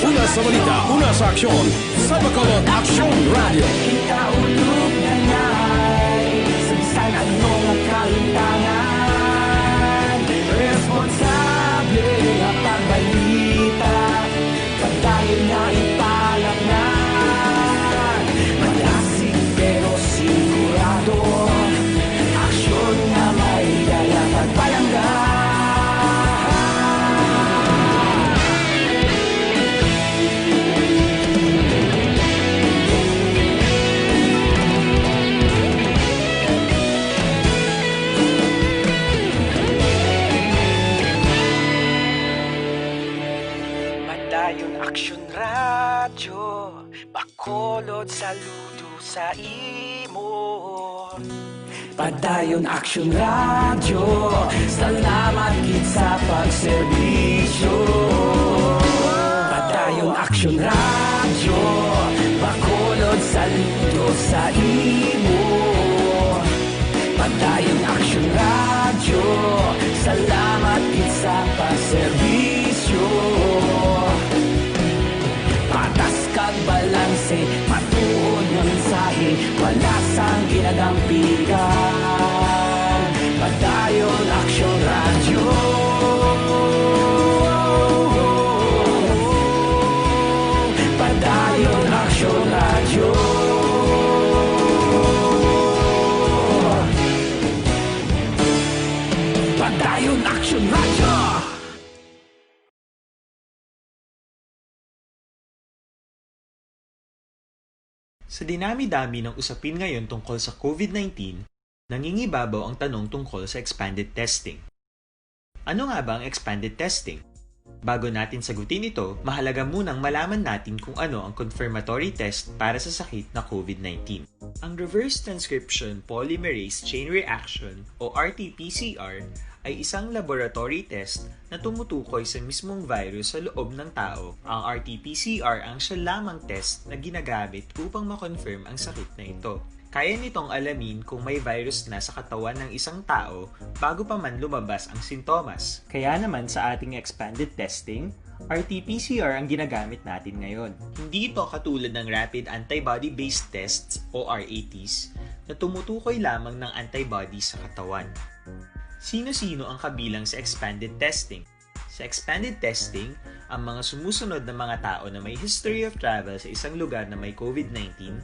Una sa balita, una sa aksyon, sa Bacolod Aksyon Radyo. Kita ulog na ngay, sa bisan ano nga kalimtangan, responsable nga pagbalita, padayon nga ipalapnan. Malasig pero sigurado, aksyon nga may dala pagpalangga. Padayon Aksyon Radyo, Bacolod, saludo sa imo. Padayon Aksyon Radyo, salamat gid sa pagserbisyo. Padayon Aksyon Radyo, Bacolod, saludo sa imo. Padayon Aksyon Radyo, salamat gid sa pagserbisyo. Patas kag balanse, matuod nga mensahe, wala sang ginadampigan. Padayon Aksyon Radyo. Padayon Aksyon Radyo. Padayon Aksyon Radyo. Sa dinami-dami ng usapin ngayon tungkol sa COVID nineteen, nangingibabaw ang tanong tungkol sa expanded testing. Ano nga ba ang expanded testing? Bago natin sagutin ito, mahalaga munang malaman natin kung ano ang confirmatory test para sa sakit na COVID nineteen. Ang reverse transcription polymerase chain reaction o R T P C R ay isang laboratory test na tumutukoy sa mismong virus sa loob ng tao. Ang R T P C R ang siya lamang test na ginagamit upang ma-confirm ang sakit na ito. Kaya nitong alamin kung may virus na sa katawan ng isang tao bago pa man lumabas ang sintomas. Kaya naman sa ating expanded testing, R T P C R ang ginagamit natin ngayon. Hindi ito katulad ng rapid antibody-based tests o R A Ts na tumutukoy lamang ng antibody sa katawan. Sino-sino ang kabilang sa expanded testing? Sa expanded testing, ang mga sumusunod na mga tao na may history of travel sa isang lugar na may COVID nineteen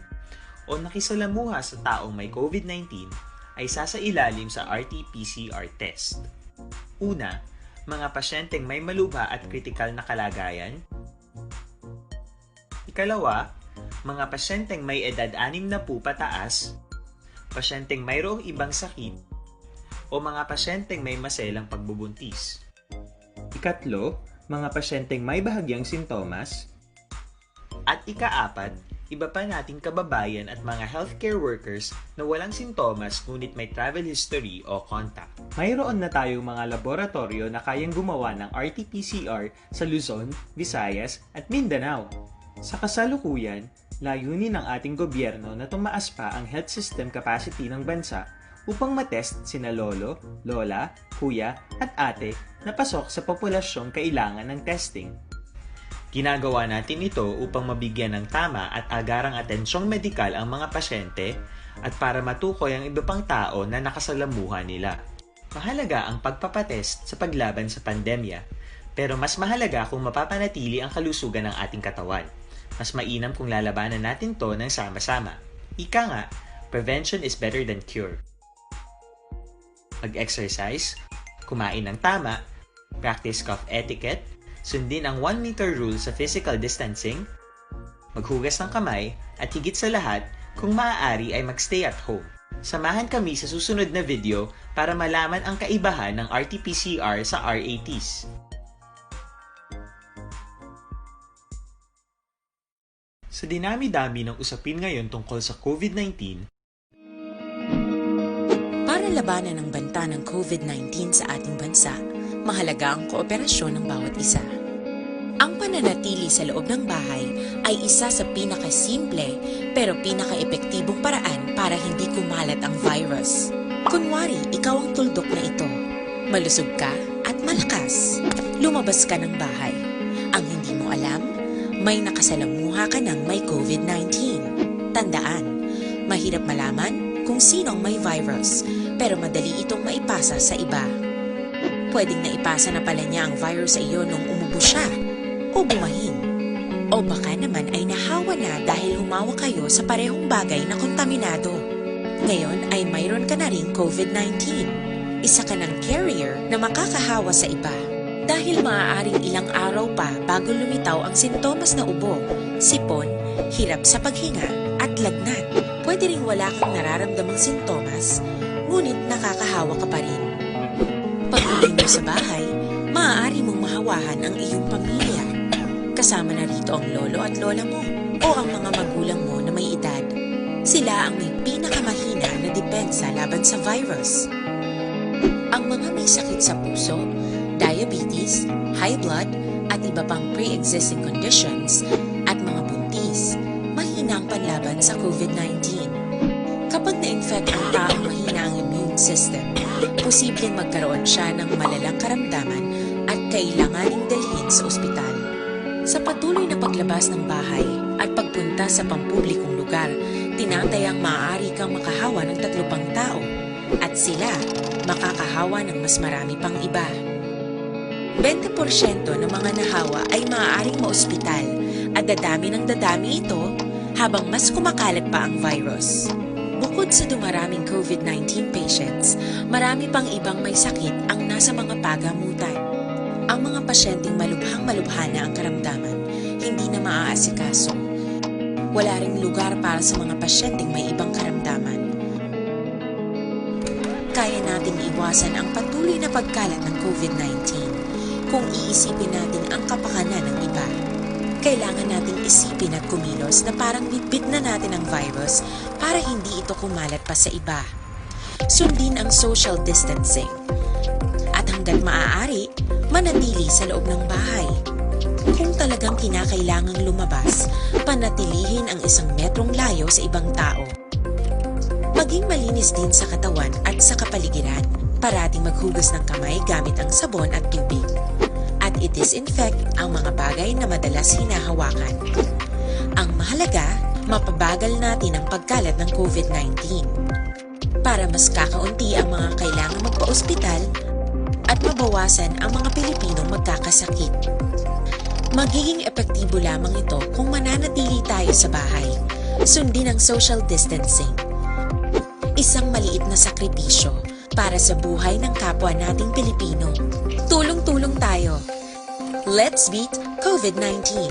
o nakisalamuha sa taong may COVID nineteen ay sasailalim sa R T P C R test. Una, mga pasyenteng may malubha at kritikal na kalagayan. Ikalawa, mga pasyenteng may edad anim na po pataas, pasyenteng mayroong ibang sakit, o mga pasyenteng may maselang pagbubuntis. Ikatlo, mga pasyenteng may bahagyang sintomas. At ikaapat, iba pa nating kababayan at mga healthcare workers na walang sintomas ngunit may travel history o contact. Mayroon na tayong mga laboratoryo na kayang gumawa ng R T P C R sa Luzon, Visayas, at Mindanao. Sa kasalukuyan, layunin ng ating gobyerno na tumaas pa ang health system capacity ng bansa upang matest sina lolo, lola, kuya, at ate na pasok sa populasyong kailangan ng testing. Ginagawa natin ito upang mabigyan ng tama at agarang atensyong medikal ang mga pasyente at para matukoy ang iba pang tao na nakasalamuha nila. Mahalaga ang pagpapatest sa paglaban sa pandemya, pero mas mahalaga kung mapapanatili ang kalusugan ng ating katawan. Mas mainam kung lalabanan natin 'to ng sama-sama. Ika nga, prevention is better than cure. Mag-exercise, kumain ng tama, practice cough etiquette, sundin ang one meter rule sa physical distancing, maghugas ng kamay, at higit sa lahat, kung maaari ay mag-stay at home. Samahan kami sa susunod na video para malaman ang kaibahan ng R T P C R sa R A Ts. Sa dinami-dami ng usapin ngayon tungkol sa COVID nineteen, Para labanan ang banta ng COVID nineteen sa ating bansa, Mahalaga ang kooperasyon ng bawat isa. Ang pananatili sa loob ng bahay ay isa sa pinakasimple pero pinakaepektibong paraan para hindi kumalat ang virus. Kunwari, ikaw ang tuldok na ito. Malusog ka at malakas. Lumabas ka ng bahay. Ang hindi mo alam, may nakasalamuha ka ng may COVID nineteen. Tandaan, mahirap malaman kung sino ang may virus, pero madali itong maipasa sa iba. Pwedeng naipasa na pala niya ang virus sa iyo nung umubo siya, o bumahin. O baka naman ay nahawa na dahil humawak kayo sa parehong bagay na kontaminado. Ngayon ay mayroon ka na ring COVID nineteen. Isa ka ng carrier na makakahawa sa iba. Dahil maaaring ilang araw pa bago lumitaw ang sintomas na ubo, sipon, hirap sa paghinga, at lagnat. Pwede ring wala kang nararamdamang sintomas, ngunit nakakahawa ka pa rin. Pag-uwi mo sa bahay, maaari mong mahawahan ang iyong pamilya. Kasama na rito ang lolo at lola mo o ang mga magulang mo na may edad. Sila ang may pinakamahina na depensa laban sa virus. Ang mga may sakit sa puso, diabetes, high blood, at iba pang pre-existing conditions, at mga buntis, mahina ang panlaban sa COVID nineteen. Kapag na-infect ang taong mahina ang immune system, posibleng magkaroon siya ng malalang karamdaman at kailanganing dalhin sa ospital. Sa patuloy na paglabas ng bahay at pagpunta sa pampublikong lugar, tinatayang maaari kang makahawa ng tatlo pang tao, at sila makakahawa ng mas marami pang iba. Bente porsyento ng mga nahawa ay maaaring maospital at dadami ng dadami ito habang mas kumakalat pa ang virus. Bukod sa dumaraming COVID nineteen patients, marami pang ibang may sakit ang nasa mga pagamutan. Ang mga pasyenteng malubhang-malubha na ang karamdaman, hindi na maaasikaso. Wala ring lugar para sa mga pasyenteng may ibang karamdaman. Kaya nating iwasan ang patuloy na pagkalat ng COVID nineteen kung iisipin natin ang kapakanan ng iba. Kailangan nating isipin at kumilos na parang bitbit na natin ang virus para hindi ito kumalat pa sa iba. Sundin ang social distancing. At hanggat maaari, manatili sa loob ng bahay. Kung talagang kinakailangang lumabas, panatilihin ang isang metrong layo sa ibang tao. Maging malinis din sa katawan at sa kapaligiran. Parating maghugas ng kamay gamit ang sabon at tubig. At i-disinfect ang mga bagay na madalas hinahawakan. Ang mahalaga, mapabagal natin ang pagkalat ng COVID nineteen. Para mas kakaunti ang mga kailangang magpa-ospital at mabawasan ang mga Pilipinong magkakasakit. Magiging epektibo lamang ito kung mananatili tayo sa bahay. Sundin ang social distancing. Isang maliit na sakripisyo para sa buhay ng kapwa nating Pilipino. Tulong-tulong tayo. Let's beat COVID nineteen.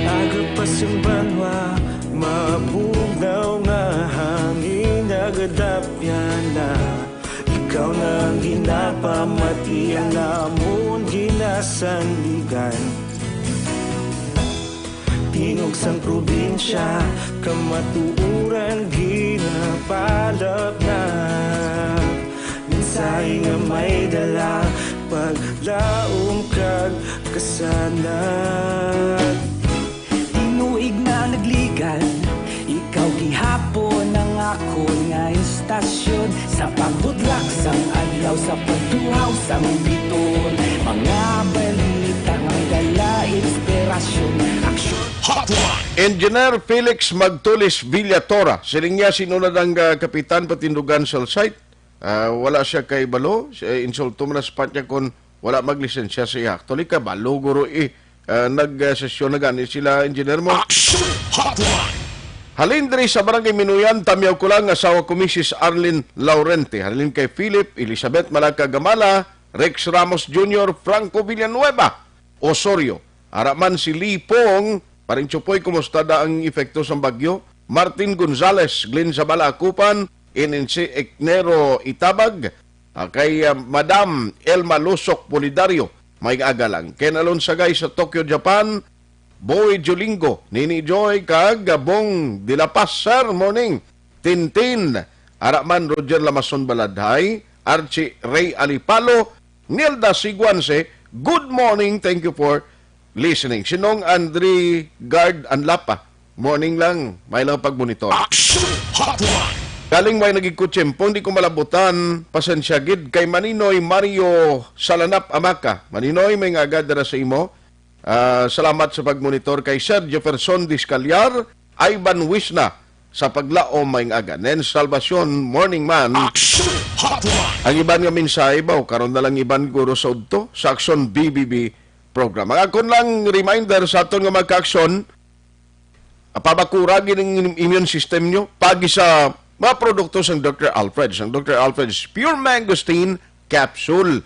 Agapas ang banwa, mabugnaw nga hangin, nagadapyan na. Ikaw na ang ginapamati, ang amon ginasandigan. Tingog sang probinsya, kamatuoran ginapalapnap. Mensahe nga may dala, paglaom kag kasanag. Tinuig na nagligan, ikaw gihapon ang akon nga istasyon. Sa pagbudlak sang adlaw, sa pagtuhaw sang biton, mga balita nga may dala inspirasyon, aksyon. Hotline. Engineer Felix Magtulis Villatora, siling niya, sino na ang, ah, kapitan patindugan cell site? Ah, wala siya kay balo, siya, insulto man sa patya kon wala maglisensya siya. Actually, kabalo, guro, eh. Ah, nag-sesyon na gani sila, engineer mo. Action Hotline. Halin diri sa Barangay Minuyan, Tamyaw Kulang, asawa ko, Missus Arlene Laurente. Halin kay Philip, Elizabeth Malaka Gamala, Rex Ramos Junior, Franco Villanueva Osorio. Ara man si Lee Pong, Paring Chupoy, kumusta da ang epekto sang bagyo? Martin Gonzales, Glenn Zabala Acupan, Inensi Eknero Itabag, ah, kay, ah, Madam Elma Lusok Pulidario, may aga lang. Ken Alonsagay sa Tokyo, Japan, Boy Jolingo, Nini Joy, kag Bong de la Paz, sir, morning. Tintin, ara man Roger Lamason Baladhay, Archie Ray Alipalo, Nilda Siguanse, good morning, thank you for listening. Sinong Andre Guard Anlapa, morning lang, may lang pagmonitor. Action Hotline! Galing may nagigkutsempong, di ko malabutan, pasensya gid, kay Maninoy Mario Salanap Amaka. Maninoy, may nga agad dira sa imo. Ah, salamat sa pagmonitor kay Sir Jefferson Discaliar, Ivan Wisna sa paglaom may nga aga. Nen Salvacion, morning man. Action Hotline! Ang iban nga mensahe ba, o karon na lang iban guro sa udto, sa Aksyon B B B program. Ang akon lang reminder sa aton nga mga kaaksyon, ah, pabakura gid ang im-, immune system nyo, pagi sa mga produkto sang Doctor Alfred, sang Doctor Alfred's Pure Mangosteen Capsule.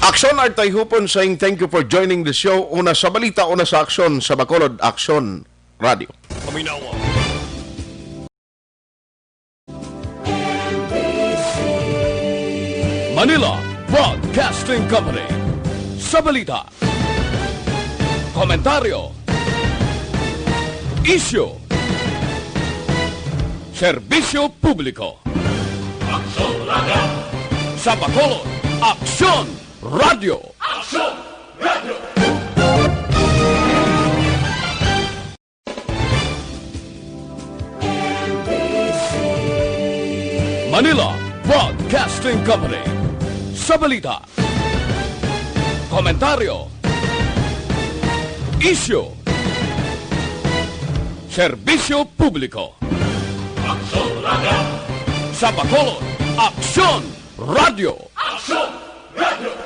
Aksyon, Art Tayhupon saying thank you for joining the show. Una sa balita, una sa aksyon, sa Bacolod Aksyon Radio. Paminawa. Manila Broadcasting Company. Sa balita, komentaryo, isyu, serbisyo publiko. Aksyon Radio. Sa Bacolod, Aksyon Radio. Aksyon Radio. Manila Broadcasting Company. Sa balita, komentaryo, isyu, serbisyo publiko. Aksyon Radio. Sa Bacolod, Aksyon Radio. Aksyon Radio.